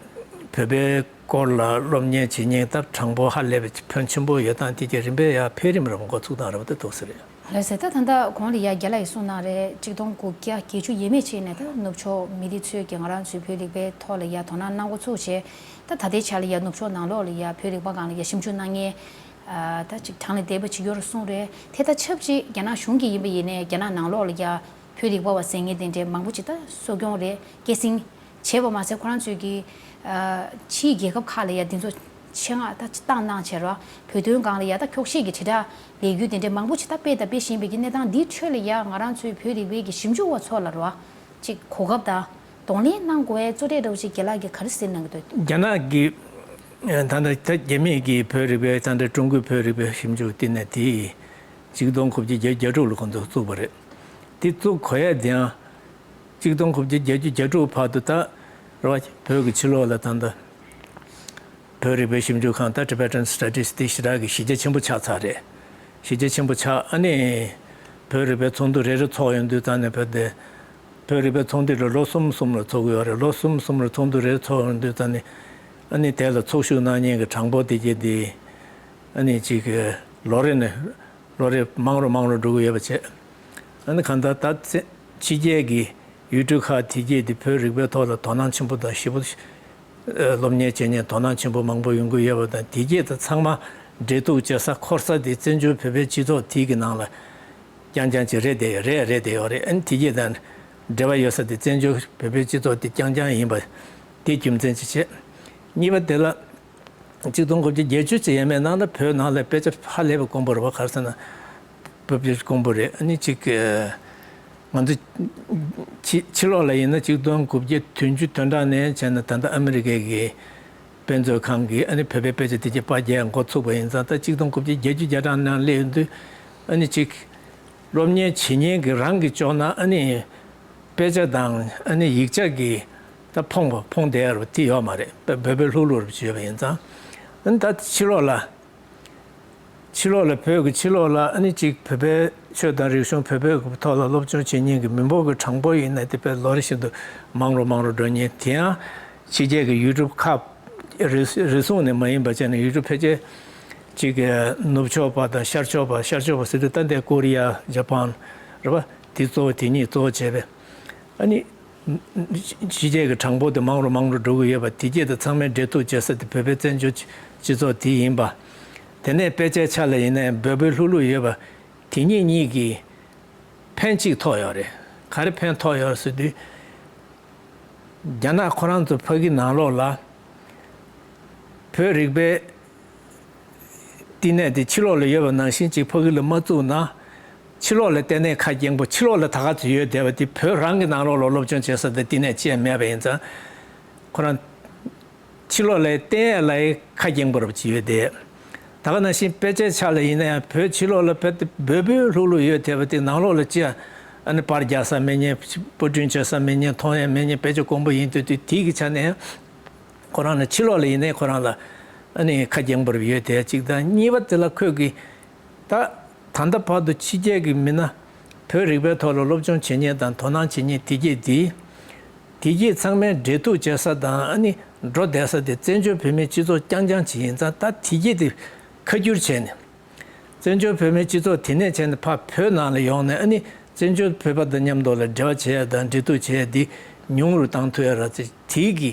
བོད་པའི་སྐོར་ལ་སློབ་གཉེར་བྱེད་མཁན་ད་གྲངས་འབོར་ཧ་ལས་པའི་ཕོན་ཆེན་པོ་ཡོད་སྟངས་དེ་གྱད་རིམ་པས་ཡར་འཕེལ་རིམ་རིམ་འགོ་ཚུགས་སྟངས་རེད་པ། དེ་འདུག་ཟེར་རེད། ལགས་སེ། ད་ད་ལྟ་གོང་ལ་ཡ་རྒན་ལགས་ཀྱིས་གསུངས་གནང་རེད། གཅིག་སྟོང་དགུ་བརྒྱ་བརྒྱད་ཅུ་ཡས་མས་ཅིག་ནས་ད་ནུབ་ཕྱོགས་མི་སྡེ་ཚོས་ཀྱིས་ང་རང་ཚོའི་བོད་རིག་པའི་ཐོག་ལ་ཡ་དོ་སྣང་གནང་འགོ་ཚུགས་བྱས། ད་ད་ལྟའི་ཆ་ལ་ཡ་ནུབ་ཕྱོགས་ནང་ལོགས་ལ་ཡ་བོད་རིག་པ་སྒང་ལ་ཡ་ཞིབ་འཇུག་གནང་མཁན་ཨ་ད་ཅིག་གྲངས་ལས་འདས་པ་ཅིག་ཡོད་རེད་གསུངས་རེད། དེ་དང་ཆབས་ཅིག་རྒྱ་ནག་གཞུང་གིས་ཡིན་པ་ཡིན་ནའི་རྒྱ་ནག་ནང་ལོགས་ལ་ཡ་བོད་རིག་པ་བ་ཟེར་མཁན་དེ་འདྲའི་མང་པོ་ཅིག་ད་གསོ་སྐྱོང་རེད། སྐྱེད་སྲིང་བྱས་པ་མ་ཟད། ཁོ་རང་ཚོས་ཀྱི་ཨ་ཕྱིའི་རྒྱལ་ཁབ་ཁག་ལ་ཡ་འདི་ཚོ་ཆེད་མངགས་ད་བཏང་གནང་བྱས་རོགས། བོད་དོན་སྒང་ལ་ཡ་ད་འཁྱོག་བཤད་ཀྱི་དྲིལ་བསྒྲགས་ལས་འགུལ་དེ་འདྲ་མང་པོ་ཅིག་ད་སྤེལ་དང་སྤེལ་བཞིན་པའི་གི་གནས་སྟངས་འདིའི་ཁྲོད་ལ་ཡ་ང་རང་ཚོའི་བོད་རིག་པའི་གི་ཞིབ་འཇུག་པ་ཚོ་ལ་རོགས་ཅིག་གོ་སྐབས་དང་གདོང་ལེན་གནང་དགོས་པའི་གཙོ་གྲས་འདྲ་བོ་ཅིག་རྒན་ལགས་ཀྱིས་ག་རེ་གསལ་གནང་གི་འདུག་རྒྱ་ནག་གི་ད་ལྟ་ད་རྒྱ་མིས་ཀྱི་བོད་རིག་པའི་ད་ལྟ་ཀྲུང་གོའི་བོད་རིག་པའི་ཞིབ་འཇུག་བསྟི་གནས་དེ་གཅིག་སྟོང་དགུ་བརྒྱ་བརྒྱད་ཅུ་གྱ་དྲུག་ལ་ཁོང་ཚོས་བཙུགས་པ་རེད། དེ་བཙུགས་དགོས་ཡ་དེའང་། གཅིག་སྟོང་དགུ་བརྒྱ་བརྒྱད་ཅུ་གྱ་དྲུག་བར་དུ་ད་རེད་པ། བོད་ཀྱི་ཕྱི་ལོགས་ལ་ད་ལྟ་བོད་རིག་པའི་ཞིབ་འཇུག་ཁང་ད་Tibetan Studies དེ་ཞེ་དྲག་གི་གཞི་རྒྱ་ཆེན་པོ་ཆགས་ཚར་རེད། གཞི་རྒྱ་ཆེན་པོ་ཆགས། ཨ་ནི་བོད་རིག་པའི་ཚོགས་འདུ་རེ་རེ་ཚོགས་ཡོང་དུས་ཙང་ནས། བོད་དེ་བོད་རིག་པའི་ཚོགས་འདུ་ལ་ལོ་གསུམ་གསུམ་ལ་ཚོགས་ཀྱི་ཡོད་རེད། ལོ་གསུམ་གསུམ་ལ་ཚོགས་འདུ་རེ་རེ་ཚོགས་ཡོང་དུས་ཙང་ནས། ཨ་ནི་དེ་ལ་ཚོགས་ཞུགས་གནང་མཁན་གྱི་གྲངས་འབོར་དེ་གྱད་དེ་ཨ་ནི་ཅིག་ལོ་རེ་ནས་ལོ་རེ་མང་རུ་མང་རུ་འགྲོ་གི་ཡོད་པ་བྱས། ཨ་ནི་གང་ལྟར་ད་ཚེ་ཕྱི་རྒྱལ་གྱི་ཡུལ་གྲུ་ཁག་དེ་གྱད་དེ་བོད་རིག་པའི་ཐོག་ལ་དོ་སྣང་ཆེན་པོ་དང་ཞིབ་པོ། ཨ་སློབ་གཉེར་བྱེད་མཁན་དོ་སྣང་ཆེན་པོ་མང་པོ་ཡོང་གི་ཡོད་པ་དང་། དེ་གྱད་དེ་ཚང་མ་འབྲེལ་གཏུག་བྱེད་ས་འཁོར་ས་དེ་བཙན་བྱོལ་བོད་པའི་སྤྱི་ཚོགས་དེ་གི་ནང་ལ་རྐྱང་རྐྱང་ཅིག་རེད་བསྡད་ཡོད་རེད། རེད་བསྡད་ཡོད་རེད། ཨ་ནི་དེ་གྱད་དང་འབྲེལ་བ་ཡོད་ས་དེ་བཙན་བྱོལ་བོད་པའི་སྤྱི་ཚོགས་དེ་རྐྱང་རྐྱང་ཡིན་པ་དེ་རྒྱུ་མཚན་ཅིག་བྱས། གཉིས་པ་དེ་ལ། གཅིག་སྟོང་དགུ་བརྒྱ་བརྒྱད་ཅུ་ཙམ་ཡས་མས་ནང་ལ་བོད་ནང་ལ་དཔེ་ཆ་ཧ་ལས་པའི་དཀོན་པོ་རེད་པ། ག་རེ་ཟེར་ན། བོད་དཔེ་དཀོན་པོ་རེད། ཨ་ནི་གཅིག་ང་ཚོ་ཕྱི་ཕྱི་ལོགས་ལ་ཡིན་ན་གཅིག་སྟོང་དགུ་བརྒྱ་བདུན་ཅུ་དོན་གྲངས་ནས་བྱས་ན། ད་ལྟ་ཨ་མི་རི་ཀའི་གི་དཔེ་མཛོད་ཁང་གིས་ཨ་ནི་བོད་པའི་དཔེ་ཆ་དེ་གྱད་པར་རྒྱག་འགོ་ཚུགས་པ་ཡིན་ཙང་། ད་གཅིག་སྟོང་དགུ་བརྒྱ་བརྒྱད་ཅུ་གྱ་གྲངས་ནང་སླེབས་ཡོང་དུས། ཨ་ནི་གཅིག་སློབ་གཉེར་བྱེད་མཁན་གྱི་རང་གི་ཕྱོགས་ན་ཨ་ནི་དཔེ་ཆ་དང་ཨ་ནི་ཡིག་ཆ་གི་ད་ཕོངས་པ་ཕོངས་བསྡད་ཡོད་པ་དེ་ཡོད་མ་རེད། བོད་པའི་ལྷུག་ལྷུག་རུ་ཡོད་པ་ཡིན་ཙང་། ཨ་ནི་ད་ཕྱི་ལོགས་ལ་ཕྱི་ལོགས་ལ་བོད་ཀྱི་ཕྱི་ལོགས་ལ་ཨ་ནི་གཅིག་བོད་པའི་ཆོས་དང་རིག་གཞུང་། བོད་པའི་ཐོག་ལ་སློབ་སྦྱོང་བྱེད་མཁན་གྱི་མི་འབོར་གྱི་གྲངས་འབོར་ཡིན་ན་དེ་དཔེ་ལོ་རེ་བཞིན་དུ་མང་རུ་མང་རུ་འགྲོ་མཁན། དེ་ཡང་ཕྱི་རྒྱལ་གྱི་ཡུལ་གྲུ་ཁག་རེ་རེ་ཟུང་ནས་མ་ཡིན་པ་བྱས་ན། ཡུལ་གྲུ་ཕལ་ཆེར་གཅིག་ནུབ་ཕྱོགས་པ་དང་ཤར་ཕྱོགས་པ། ཤར་ཕྱོགས་པ་ཟེར་དུས་ད་ལྟའི་ཀོ་རི་ཡ། ཇ་པན་རེད་པ། དེ་གཙོ་བོ། དེ་གཉིས་གཙོ་བོ་བྱས་པས། ཨ་ནི་ཕྱི་རྒྱལ་གྱི་གྲངས་འབོར་དེ་མང་རུ་མང་རུ་འགྲོ་གི་ཡོད་པ། དེ་གྱད་དེ་ཚང་མས་འབྲེལ་གཏུག་བྱེད་ས་དེ་བོད་པའི་བཙན་བྱོལ་སྤྱི་ཚོགས་དེ་ཡིན་པ། དེ་ནས་དཔེ་ཆའི་ཆ་ལ་ཡིན་ན་ཡང་བོད་པའི་ལྷུག་ལྷུག་ཡོད་པ། དེ་གཉིས་གཉིས་ཀྱིས་ཕན་གཅིག་ཐོགས་ཡོད་རེད། ག་རེ་ཕན་ཐོགས་ཡོད་ཟེར་དུས། རྒྱ་ནག་ཁོ་རང་ཚོ་ཕ་གི་ནང་ལོགས་ལ་བོད་རིག་པའི་བསྟི་གནས་དེ་ཕྱི་ལོགས་ལ་ཡོད་པ་ནང་བཞིན་ཅིག་ཕ་གི་ལ་མ་བཙུགས་ན། ཕྱི་ལོགས་ལ་བསྟི་གནས་ཁ་སྐྱེངས་པོ། ཕྱི་ལོགས་ལ་ད་ག་ཚོད་ཡོད་བསྡད་པ་དེ་བོད་རང་གི་ནང་ལོགས་ལ་སློབ་སྦྱོང་བྱེད་ས་དང་བསྟི་གནས་ཅི་ཡང་མེད་པ་ཡིན་ཙང་། ཁོ་རང་ཕྱི་ལོགས་ལ་བསྟན་ཡས་ལ་ཡི་ཁ་སྐྱེངས་པོ་རབ་ཅིག་ཡོད་དེ། ད་ག་ནང་བཞིན་དཔེ་ཆའི་ཆ་ལ་ཡིན་ན་ཡང་བོད་ཕྱི་ལོགས་ལ་བོད་དེ་བོད་པའི་ལྷུག་ལྷུག་ཡོད་བསྡད་པ་དེ་ནང་ལོགས་ལ་ཅི་ཡང་ཨ་ནི་པར་རྒྱག་ས་མེད་མཁན། པར་སྐྲུན་བྱེད་ས་མེད་མཁན། མཐོང་ཡས་མེད་མཁན། དཔེ་ཆ་དཀོན་པོ་ཡིན་དུས་དུས་དེའི་གི་ཆ་ནས་ཡང་ཁོ་རང་ལ་ཕྱི་ལོགས་ལ་ཡིན་ནའི་ཁོ་རང་ལ་ཨ་ནི་ཁ་སྐྱེངས་པོ་རབ་ཡོད་དེ་གཅིག་དང་། གཉིས་པ་དེ་ལ་ཁོས་གི་ད་ད་ལྟ་བར་དུ་ཕྱི་རྒྱལ་གྱི་མི་སྣ་བོད་རིག་པའི་ཐོག་ལ་སློབ་སྦྱོང་བྱེད་མཁན་དང་དོ་སྣང་བྱེད་མཁན་དེ་གྱད་དེ། དེ་གྱད་ཚང་མས་འབྲེལ་གཏུག་བྱེད་ས་དང་ཨ་ནི་འགྲོ་བསྡད་ས་དེ་བཙན་བྱོལ་བོད་མིའི་སྤྱི་ཚོགས་རྐྱང་རྐྱང་ཅིག་ཡིན་ཙང་། ད་དེ་གྱད་དེ་ཁ་བསྒྱུར་བྱས་ནས། བཙན་བྱོལ་བོད་མིའི་སྤྱི་ཚོགས་དེ་ནས་བྱས་ནས་ཕར་བོད་ནང་ལ་ཡོང་ནས། ཨ་ནི་བཙན་བྱོལ་བོད་པ་དང་མཉམ་དུ་ལ་འབྲེལ་བ་བྱེད་ཡ་དང་འབྲེལ་གཏུག་བྱེད་ཡ་དེ་ཉུང་རུ་བཏང་ཐུབ་ཡ་ར་ཅིག་དེའི་གི་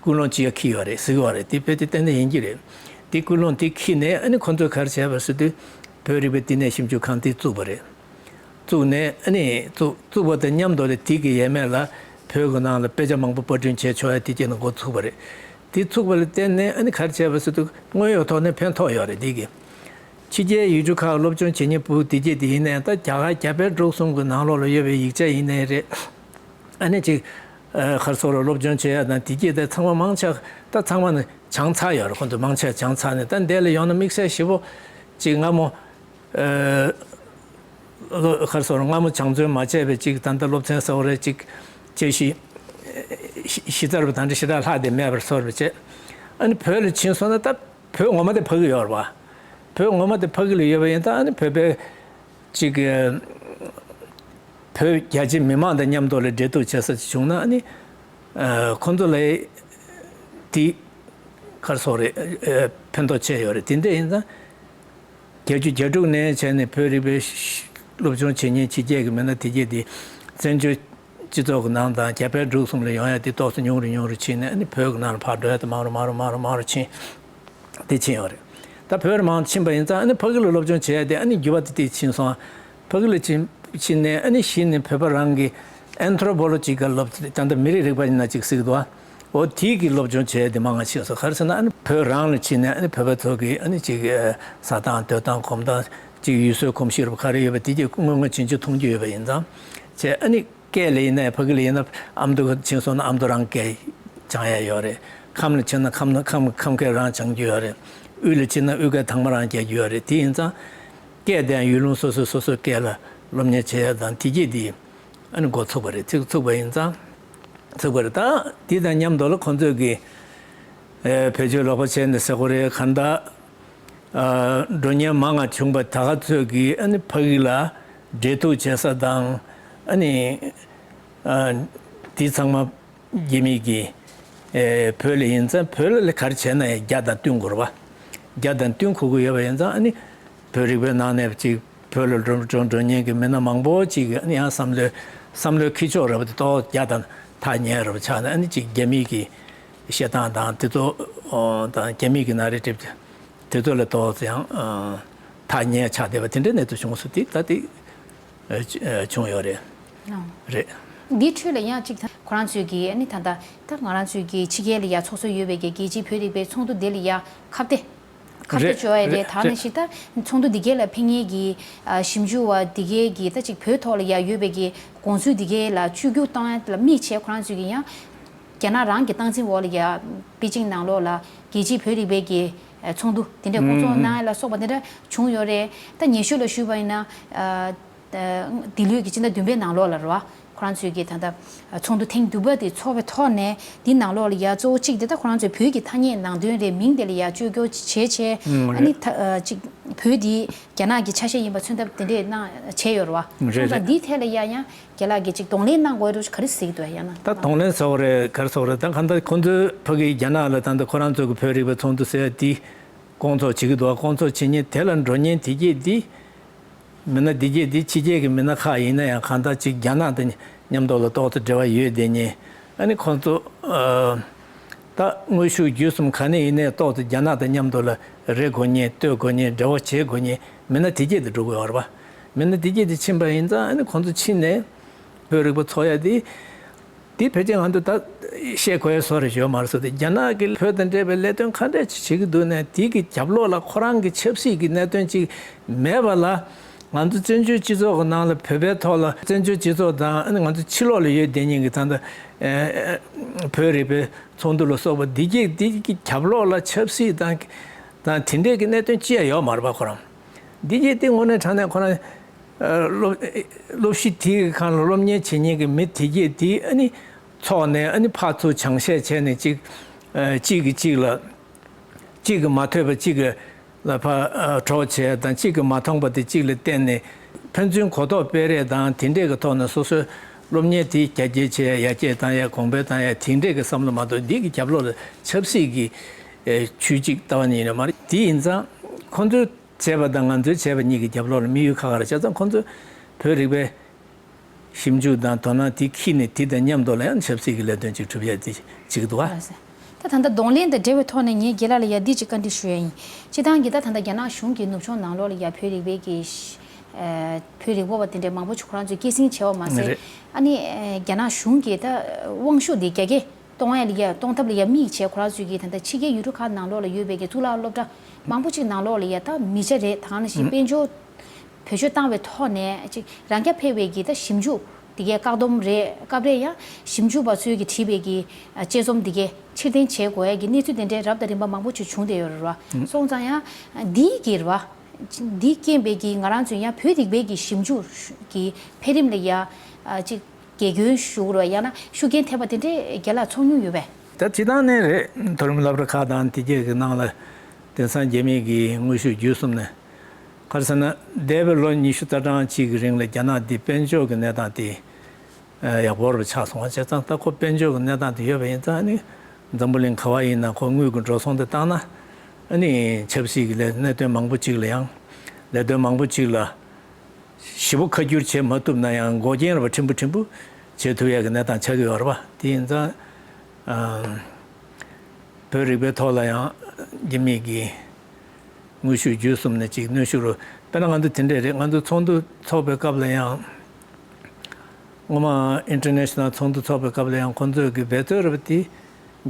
ཀུན་སློང་ཅིག་ཡ་འཁྱེར་ཡོད་རེད་ཟེར་གི་ཡོད་རེད། དེ་དཔེ་དེ་ཏན་ཏན་ཡིན་གྱི་རེད། དེ་ཀུན་སློང་དེ་འཁྱེར་ནས་ཨ་ནི་ཁོ་ཚོས་ག་རེ་བྱས་པ་ཟེར་དུས། བོད་རིག་པའི་བསྟི་གནས་ཞིབ་འཇུག་ཁང་དེ་བཙུགས་པ་རེད། བཙུགས་ནས་ཨ་ནི་བཙུགས་བཙུགས་པ་དང་མཉམ་དུ་ལ་དེ་གི་ཡས་མས་ལ་བོད་ཀྱི་ནང་ལ་དཔེ་ཆ་མང་པོ་པར་སྐྲུན་བྱས་ཆོག་ཡ་དེ་གྱད་ནས་འགོ་ཚུགས་པ་རེད། དེ་ཚུགས་པ་ལ་བརྟེན་ནས་ཨ་ནི་ག་རེ་བྱས་པ་ཟེར་དུས། དངོས་ཡོད་ཐོག་ནས་ཕན་ཐོགས་ཡོད་རེད། དེ་གི་ ཕྱི་རྒྱལ་ཡུལ་གྲུ་ཁག་སློབ་སྦྱོང་བྱེད་མཁན་བུ་དེ་གྱད་དེ་ཡིན་ནའི་ད་རྒྱ་གར་རྒྱ་བལ་འབྲུག་གསུམ་གྱི་ནང་ལོགས་ལ་ཡོད་པའི་ཡིག་ཆ་ཡིན་ནའི་རེད། ཨ་ནི་ཅིག་ཨ་ག་རེ་ཟེར་རེད། སློབ་སྦྱོང་བྱེད་ཡ་དང་དེ་གྱད་དེ་ཚང་མ་མང་ཆེ་ད་ཚང་མ་ནི་སྦྱངས་ཚར་ཡོད་རེད། ཁོང་ཚོ་མང་ཆེ་སྦྱངས་ཚར་ནས་ད་འདི་ལ་ཡོང་ན་དམིགས་བསལ་ཞེ་པོ་ཅིག་སྔ་མོ་ཨ་ག་རེ་ཟེར་རེད། སྔ་མོ་སྦྱང་བརྩོན་མ་བྱས་པའི་ཅིག་ད་ལྟ་སློབ་ཚན་ཟེར་བ་རེད། ཅིག་དཔྱད་གཞི་གཞི་རྩ་བ་དང་འདྲ་ཞེ་དྲག་ལྷག་བསྡད་མེད་པར་ཚོར་བ་བྱས། ཨ་ནི་བོད་ལ་ཕྱིན་སོང་ན་ད་བོད་ངོ་མ་དེ་ཕ་གི་ཡོད་རེད་བ། བོད་ངོ་མ་དེ་ཕ་གི་ལ་ཡོད་པ་ཡིན་ཙང་། ཨ་ནི་བོད་པའི་ཅིག་བོད་རྒྱ་ཆེ་མི་མང་དང་མཉམ་དུ་ལ་འབྲེལ་གཏུག་བྱེད་ས་ཅིག་བྱུང་ན། ཨ་ནི་ཁོང་ཚོ་ལ་དེ་ག་རེ་ཟེར་རེད། ཕན་ཐོགས་ཆེ་ཡོད་རེད། དེ་འདྲ་ཡིན་ཙང་། བརྒྱད་ཅུ་གྱ་དྲུག་ནས་བྱས་ནས་བོད་རིག་པའི་སློབ་སྦྱོང་བྱེད་མཁན་ཕྱི་རྒྱལ་གྱི་མི་སྣ་དེ་གྱད་དེ་བཙན་བྱོལ་སྤྱི་ཚོགས་ཀྱི་ནང་དང་རྒྱ་བལ་འབྲུག་གསུམ་ལ་ཡོང་ཡ་དེ་ཏོག་ཙམ་ཉུང་རུ་ཉུང་རུ་ཕྱིན་ནས། ཨ་ནི་བོད་ཀྱི་ནང་ལ་ཕར་འགྲོ་ཡ་དེ་མང་རུ་མང་རུ་མང་རུ་མང་རུ་ཕྱིན། དེ་ཕྱིན་ཡོད་རེད། ད་བོད་ལ་མང་ཕྱིན་པ་ཡིན་ཙང་། ཨ་ནི་ཕ་གི་ལ་སློབ་སྦྱོང་བྱེད་ཡ་དེ་ཨ་ནི་འགྱུར་བ་དེ་དེ་ཕྱིན་སོང་། ཕ་གི་ལ་ཕྱིན་ཕྱིན་ནས། ཨ་ནི་གཞི་ནས་བོད་པ་རང་གི་ཨན་ཐྲོ་པོ་ལོ་ཇི་ཀལ་སློབ་ད་ལྟ་མི་རིགས་རིག་པ་ཡིན་ན་ཅིག་ཟེར་གི་འདུག་ཨ། འོ་དེ་གི་སློབ་སྦྱོང་བྱས་ཏེ་མང་ང་ཕྱིན་སོང་། ག་རེ་ཟེར་ན། ཨ་ནི་བོད་རང་ལ་ཕྱིན་ནས། ཨ་ནི་བོད་པ་ཚོ་གི་ཨ་ནི་ཅིག་ཟ་སྟངས་སྡོད་སྟངས་གོམ་སྟངས། ཅིག་ཡུལ་སྲོལ་གོམས་གཤིས་རབ་ག་རེ་ཡོད་པ་དེ་གྱད་དངོས་གནས་ཅན་ཅིག་མཐོང་རྒྱུ་ཡོད་པ་ཡིན་ཙང་། བྱས། ཨ་ནི་སྐད་ལ་ཡིན་ན། ཕ་གི་ལ་ཡིན་ན། ཨ་མདོ་ཕྱིན་སོང་ན་ཨ་མདོ་རང་སྐད་སྦྱང་ཡ་ཡོད་རེད། ཁམས་ལ་ཕྱིན་ན་ཁམས་ན་ཁམས་ཁམས་སྐད་རང་སྦྱང་རྒྱུ་ཡོད་རེད། དབུས་ལ་ཕྱིན་ན་དབུས་སྐད་དྭངས་མ་རང་རྒྱག་རྒྱུ་ཡོད་རེད། དེ་ཡིན་ཙང་། སྐད་དེ་ཡང་ཡུལ་ལུང་སོ་སོའི་སོ་སོའི་སྐད་ལ་སློབ་གཉེར་བྱེད་ཡ་དང་དེ་གྱད་དེ་ཨ་ནི་འགོ་ཚུགས་པ་རེད། ཚུགས་ཚུགས་པ་ཡིན་ཙང་། ཚུགས་པ་རེད། ད་དེ་དང་མཉམ་དུ་ལ་ཁོང་ཚོས་ཀྱི་ཨེ་བེད་སྤྱོད་ལོག་པ་བྱས་ནས་ཟེར་དགོས་རེད། གང་ལྟར་ཨ་འགྲོ་མཁན་མང་ང་བྱུང་བ་ད་ག་ཚོད་ཀྱིས་ཨ་ནི་ཕ་གི་ལ་འབྲེལ་གཏུག་བྱེད་ས་དང་། ཨ་ནི་ཨ་དེ་ཚང་མ་རྒྱ་མི་གིས་ཨེ་བོད་ལ་ཡིན་ཙང་། བོད་ལ་ག་རེ་བྱས་ན་ཡང་རྒྱ་དང་བསྟུན་དགོས་རེད་བ། རྒྱ་དང་བསྟུན་དགོས་ཀྱི་ཡོད་པ་ཡིན་ཙང་། ཨ་ནི་བོད་རིག་པའི་ནང་ནས་ཅིག་བོད་ལ་འགྲོ་འགྲོ་འགྲོ་མཁན་གྱི་མི་སྣ་མང་པོ་ཅིག་གིས་ཨ་ནི་ཡང་བསམ་བློའི་བསམ་བློའི་འཁྱེར་ཕྱོགས་རེད་བ། དེ་ཏོག་རྒྱ་དང་ཐག་ཉེ་རེད་བ། ཆགས་ནས། ཨ་ནི་ཅིག་རྒྱ་མི་གི་བཤད་སྟངས་དང་དེ་ཚོ་དང་། རྒྱ་མི་གི་ནཱ་རེ་ཊིབ་དེ་ཚོ་ལ་ཏོག་ཙམ་ཡང་ཨ་ཐག་ཉེ་ཆགས་བསྡད་པ་དེ་འདྲའི་གནས་ཚུལ་བྱུང་སོང་། དེ་ད་དེ་ཨ་བྱུང་ཡོད་རེད། ཨང་། རེད། འདིའི་ཁྲོད་ལ་ཡང་ཅིག་ད་ཁོ་རང་ཚོས་ཀྱིས་ཨ་ནི་ད་ལྟ་ད་ང་རང་ཚོས་ཀྱི་ཕྱི་རྒྱལ་ལ་ཡ་ཚོགས་སྲོལ་ཡོད་པའི་གི་རྒྱལ་སྤྱིའི་བོད་རིག་པའི་ཚོགས་འདུ་འདི་ལ་ཡ་ཁ་གཏད་ཁ་གཏད་རེད། གཅོག་ཡ་རེད། རེད། ད་རེད། ནི་ཞིག་ད་ཚོགས་འདུ་འདི་གའི་ལ་ཕེབས་མཁན་གྱི་ཨ་ཞིབ་འཇུག་པ་འདི་གའི་གི་ད་ཅིག་བོད་ཐོག་ལ་ཡ་ཡོད་པའི་གི་དགོངས་ཚུལ་འདི་གའི་ལ་བཅོས་བསྒྱུར་གཏོང་ཡ་ལ་དམིགས་བྱས། ཁོ་རང་ཚོས་ཀྱིས་ཡང་རྒྱ་ནག་རང་གི་སྟངས་འཛིན་འོག་ལ་ཡ་པེ་ཅིང་ནང་ལོགས་ལ་རྒྱལ་སྤྱིའི་བོད་རིག་པའི་གི་ཨ་ཚོགས་འདུ་དེ་འདྲ་སྐོང་ཚོགས་གནང་ཡ་ལ་སོགས་པ་དེ་འདྲ་བྱུང་ཡོད་རེད། ད་ཉེ་ཤོས་ལ་ཞུས་པ་ཡིན་ན། ཨ་འདི་ལོའི་གི་སྤྱི་ཟླ་བདུན་པའི་ནང་ལོགས་ལ་རེད་བ། ཁོ་རང་ཚོའི་གི་ད་ལྟ་ཚོགས་འདུ་ཐེངས་བདུན་པ་དེ་ཚོགས་པའི་ཐོག་ནས། འདི་ནང་ལོགས་ལ་ཡ་གཙོ་བོ་གཅིག་དེ་ད་ཁོ་རང་ཚོའི་བོད་ཀྱི་ཐ་སྙད་ནང་དོན་རེད། མིང་དེ་ལ་ཡ་བཅོས་བསྒྱུར་བྱས་བྱས། ཨ་ནི་ད་ཨ་ཅིག་བོད་འདི་རྒྱ་ནག་གི་ཆ་ཤས་ཡིན་པ་མཚོན་ཐབས་དེ་འདྲས་གནང་བྱས་ཡོད་རེད་བ། རེད། སོང་ཙང་། རེད། འདིའི་ཐད་ལ་ཡ་ཡང་རྒན་ལགས་ཀྱིས་ཅིག་གདོང་ལེན་གནང་དགོས་རེད། ག་རེ་གཟིགས་འདུག་ཡང་ན། ད་གདོང་ལེན་ཟེར་བ་རེད། ག་རེ་ཟེར་བ་རེད། ད་གང་ལྟར་ཁོང་ཚོའི་ཕ་གིའི་རྒྱ་ནག་ལ་ད་ལྟ་ཁོ་རང་ཚོ་གི་བོད་རིག་པའི་ཚོགས་འདུ་ཟེར་ཡ་འདི་སྐོང་ཚོགས་བྱེད་ཀྱི་འདུག་བ། སྐོང་ཚོགས་བྱེད་མཁན་དེ་ལ་འགྲོ་མཁན་དེ་གྱད་འདི། མི་སྣ་འདི་གྱད་འདི་ཕྱི་རྒྱལ་གྱི་མི་སྣ་ཁག་ཡིན་ན་ཡང་། གང་ལྟར་ཅིག་རྒྱ་ནག་དང་མཉམ་དུ་ལ་ཏོག་ཙམ་འབྲེལ་བ་ཡོད་བསྡད་མཁན། ཨ་ནི་ཁོང་ཚོ་ཨ་ད་དངོས་ཤུགས་བརྒྱུད་གསུམ་ག་ནས་ཡིན་ནའི་ཏོག་ཙམ་རྒྱ་ནག་དང་མཉམ་དུ་ལ་རེད་དགོས་མཁན། སྡོད་དགོས་མཁན། འབྲེལ་བ་བྱེད་དགོས་མཁན་མི་སྣ་དེ་གྱད་དེ་འགྲོ་དགོས་ཡོད་རེད་པ། མི་སྣ་དེ་གྱད་དེ་ཕྱིན་པ་ཡིན་ཙང་། ཨ་ནི་ཁོང་ཚོ་ཕྱིན་ནས་བོད་རིག་པ་ཚོགས་ཡ་དེ། དེ་ཕལ་ཆེར་ང་ཚོ་ད་བཤད་དགོས་ཡ་བཟོ་འདྲ་ཡོད་མ་རེད་ཟེར་ཏེ། རྒྱ་ནག་གིས་བོད་དང་འབྲེལ་བའི་ལས་དོན་ག་འདྲ་ཅིག་བྱེད་ཀྱི་འདུག་ནའི། དེ་གི་རྒྱབ་ལོགས་ལ་ཁོ་རང་གི་ཆབ་སྲིད་ཀྱི་གནད་དོན་ཅིག་མེད་པ་ལ། ང་ཚོ་བཙན་བྱོལ་སྤྱི་ཚོགས་ཀྱི་ནང་ལ་བོད་པའི་ཐོག་ལ་བཙན་བྱོལ་སྤྱི་ཚོགས་དང་། ཨ་ནི་ང་ཚོ་ཕྱི་ལོགས་ལ་ཡོད་བསྡད་མཁན་གྱི་ད་ལྟ་ཨ་བོད་རིག་པའི་ཚོགས་འདུ་ལ་སོགས་པ་འདི་གྱད་འདི་གི་རྒྱབ་ལོགས་ལ་ཆབ་སྲིད་དང་དང་དེ་འདྲས་ཀྱི་གནད་དོན་ཅི་ཡང་ཡོད་མ་རེད་པ། ཁོ་རང་འདི་གྱད་དེ་དངོས་གནས་དྲང་གནས་ཁོ་རང་ཨ་སློབ་སློབ་གཞི་དེའི་སྒང་ལ་སློབ་གཉེར་བྱེད་མཁན་གྱི་མི་དེ་གྱད་དེ་ཨ་ནི་ཚོགས་ནས། ཨ་ནི་ཕར་ཚུར་ཆང་བཤད་བྱས་ནས། གཅིག་ཨ་གཅིག་གིས་གཅིག་ལ། གཅིག་གིས་མ་ཐོས་པ་གཅིག་གི་ལ་ཕར་ཨ་སྒྲོག་བྱས་དང་། གཅིག་གིས་མ་མཐོང་པ་དེ་གཅིག་ལ་བསྟན་ནས། ཕན་ཚུན་གོ་རྟོགས་སྤེལ་རེས་དང་དེ་འདྲས་ཀྱི་ཐོག་ནས་སོ་སོའི་སློབ་གཉེར་དེ་རྒྱ་སྐྱེད་བྱས། ཡར་རྒྱས་བཏང་ཡ། གོང་འཕེལ་བཏང་ཡ། དེ་འདྲས་ཀྱི་བསམ་བློ་མ་གཏོགས། འདི་གི་རྒྱབ་ལོགས་ལ་ཆབ་སྲིད་ཀྱི་ཨེ་ཇུས་གཅིག་ལྟ་བ་ཉིད་ནས་མ་རེད། དེ་ཡིན་ཙང་ཁོང་ཚོས་བྱས་པ་དང་ང་ཚོས་བྱས་པ་གཉིས་ཀྱི་རྒྱབ་ལོགས་ལ་དམིགས་ཡུལ་ཁ་ཁ་རེད། བྱས་ཙང་ཁོང་ཚོས་བོད་རིག་པའི་ཞིབ་འཇུག་དང་དོ་སྣང་དེ་འཁྱེར་ནས། དེ་དང་མཉམ་དུ་ལ་ཡང་ཆབ་སྲིད་ཀྱི་ལས་དོན་ཅིག་སྒྲུབ་ཡ་དེ་བྱེད་ཀྱི་འདུག་བ། ལགས་སོ། ད་ད་ལྟ་གདོང་ལེན་དང་འབྲེལ་བའི་ཐོག་ནས་ངས་རྒན་ལགས་ལ་ཡ་འདི་ཅིག་བཀའ་འདྲི་ཞུ་ཡ་ཡིན། སྤྱིར་བཏང་གི་ད་ད་ལྟ་རྒྱ་ནག་གཞུང་གིས་ནུབ་ཕྱོགས་ནང་ལོགས་ལ་ཡ་བོད་རིག་པའི་གི་ཨ་བོད་རིག་པ་བ་དེ་འདྲའི་མང་པོ་ཅིག་ཁོ་རང་ཚོས་སྐྱེད་སྲིང་བྱས་པ་མ་ཟད། རེད། ཨ་ནི་ཨ་རྒྱ་ནག་གཞུང་གིས་ད་དབང་ཤུགས་འདི་རྒྱ་སྐྱེད་གཏོང་ཡ་ལ་ཡ། གཏོང་ཐབས་ལ་ཡ་དམིགས་བྱས། ཁོ་རང་ཚོས་ཀྱིས་ད་ལྟ་ཕྱི་རྒྱལ་ཡུལ་གྲུ་ཁག་ནང་ལོགས་ལ་ཡོད་པའི་གི་གཙུག་ལག་སློབ་གྲྭ་ མང་པོ་ཅིག་ནང་ལོགས་ལ་ཡ་ད་མི་ཆ་རེད། ད་ནང་བཞིན་དཔལ་འབྱོར་བེད་སྤྱོད་བཏང་བའི་ཐོག་ནས་ཅིག་རང་རྐྱ་འཕེར་བའི་གི་ད་ཞིབ་འཇུག་དེ་གའི་བཀག་སྡོམ་རེད། སྐབས་རེ་ཡང་ཞིབ་འཇུག་པ་ཚོས་ཀྱི་བྲིས་པའི་གི་དཔྱད་རྩོམ་དེ་གའི་ཕྱིར་འཐེན་བྱེད་དགོས་ཡ་གི་གནས་ཚུལ་དེ་འདྲའི་རབ་དང་རིམ་པ་མང་པོ་ཅིག་བྱུང་བསྡད་ཡོད་རེད་བ། སོང་ཙང་ཡང་འདིའི་གི་རེད་བ། འདིའི་རྐྱེན་པས་ཀྱི་ང་རང་ཚོས་ཡང་བོད་རིག་པའི་གི་ཞིབ་འཇུག་གི་འཕེལ་རིམ་ལ་ཡ་ཅིག་དགེ་སྐྱོན་ཞུ་རོགས་ཡང་ན་ཤུགས་རྐྱེན་ཐེབས་པ་དེ་འདྲའི་རྒན་ལགས་ཚོར་མྱོང་ཡོད་པས། ད་སྤྱིར་བཏང་ནས་རེད། མཐོ་རིམ་སློབ་གྲྭ་ཁག་དང་དེ་གས་ཀྱི་ནང་ལ་དེང་སང་རྒྱ་མིའི་གི་དངོས་ཤུགས་བརྒྱུད་གསུམ་ནས་ག་རེ་ཟེར་ན། འདས་པའི་ལོ་ཉི་ཤུ་རྩ་གྲངས་གཅིག་གི་རིང་ལ་རྒྱ་ནག་འདི་དཔལ་འབྱོར་གྱི་གནས་སྟངས་དེ་ཡག་པོ་རུ་ཆགས་སོང་བ། བྱས་ཙང་ད་ཁོ་དཔལ་འབྱོར་གྱི་གནས་སྟངས་དེ་ཡོད་པ་ཡིན་ཙང་ནི། འཛམ་བུ་གླིང་ག་བ་ཡིན་ན་ཁོ་དངུལ་གྱི་འགྲོ་སོང་དེ་བཏང་ན། ཨ་ནི་ཆབ་སྲིད་ཀྱི་ལས་གནད་དོན་མང་པོ་ཅིག་ལ་ཡང་། ལས་དོན་མང་པོ་ཅིག་ལ་ཞེ་པོ་ཁ་བསྒྱུར་བྱེད་མ་ཐུབ་ན་ཡང་འགོག་རྐྱེན་རེ་བ་ཕྲན་བུ་ཕྲན་བུ་བྱེད་ཐུབ་ཡག་གི་གནས་སྟངས་ཆགས་ཀྱི་ཡོད་རེད་པ། དེ་ཡིན་ཙང་། ཨ། བོད་རིག་པའི་ཐོག་ལ་ཡང་རྒྱ་མི་གི་དངོས་ཤུགས་བརྒྱུད་གསུམ་ནས་ཅིག་གནོན་ཤུགས་རུ། དཔེར་ན་ང་ཚོ་དེ་འདྲས་རེད། ང་ཚོ་ཚོགས་འདུ་ཚོགས་པའི་སྐབས་ལ་ཡང་། སྔོན་མ་ཨིན་ཊར་ནེ་ཤ་ནལ་ཚོགས་འདུ་ཚོགས་པའི་སྐབས་ལ་ཡང་ཁོང་ཚོས་ཀྱི་འབད་རྩོལ་རེད་པ། དེ་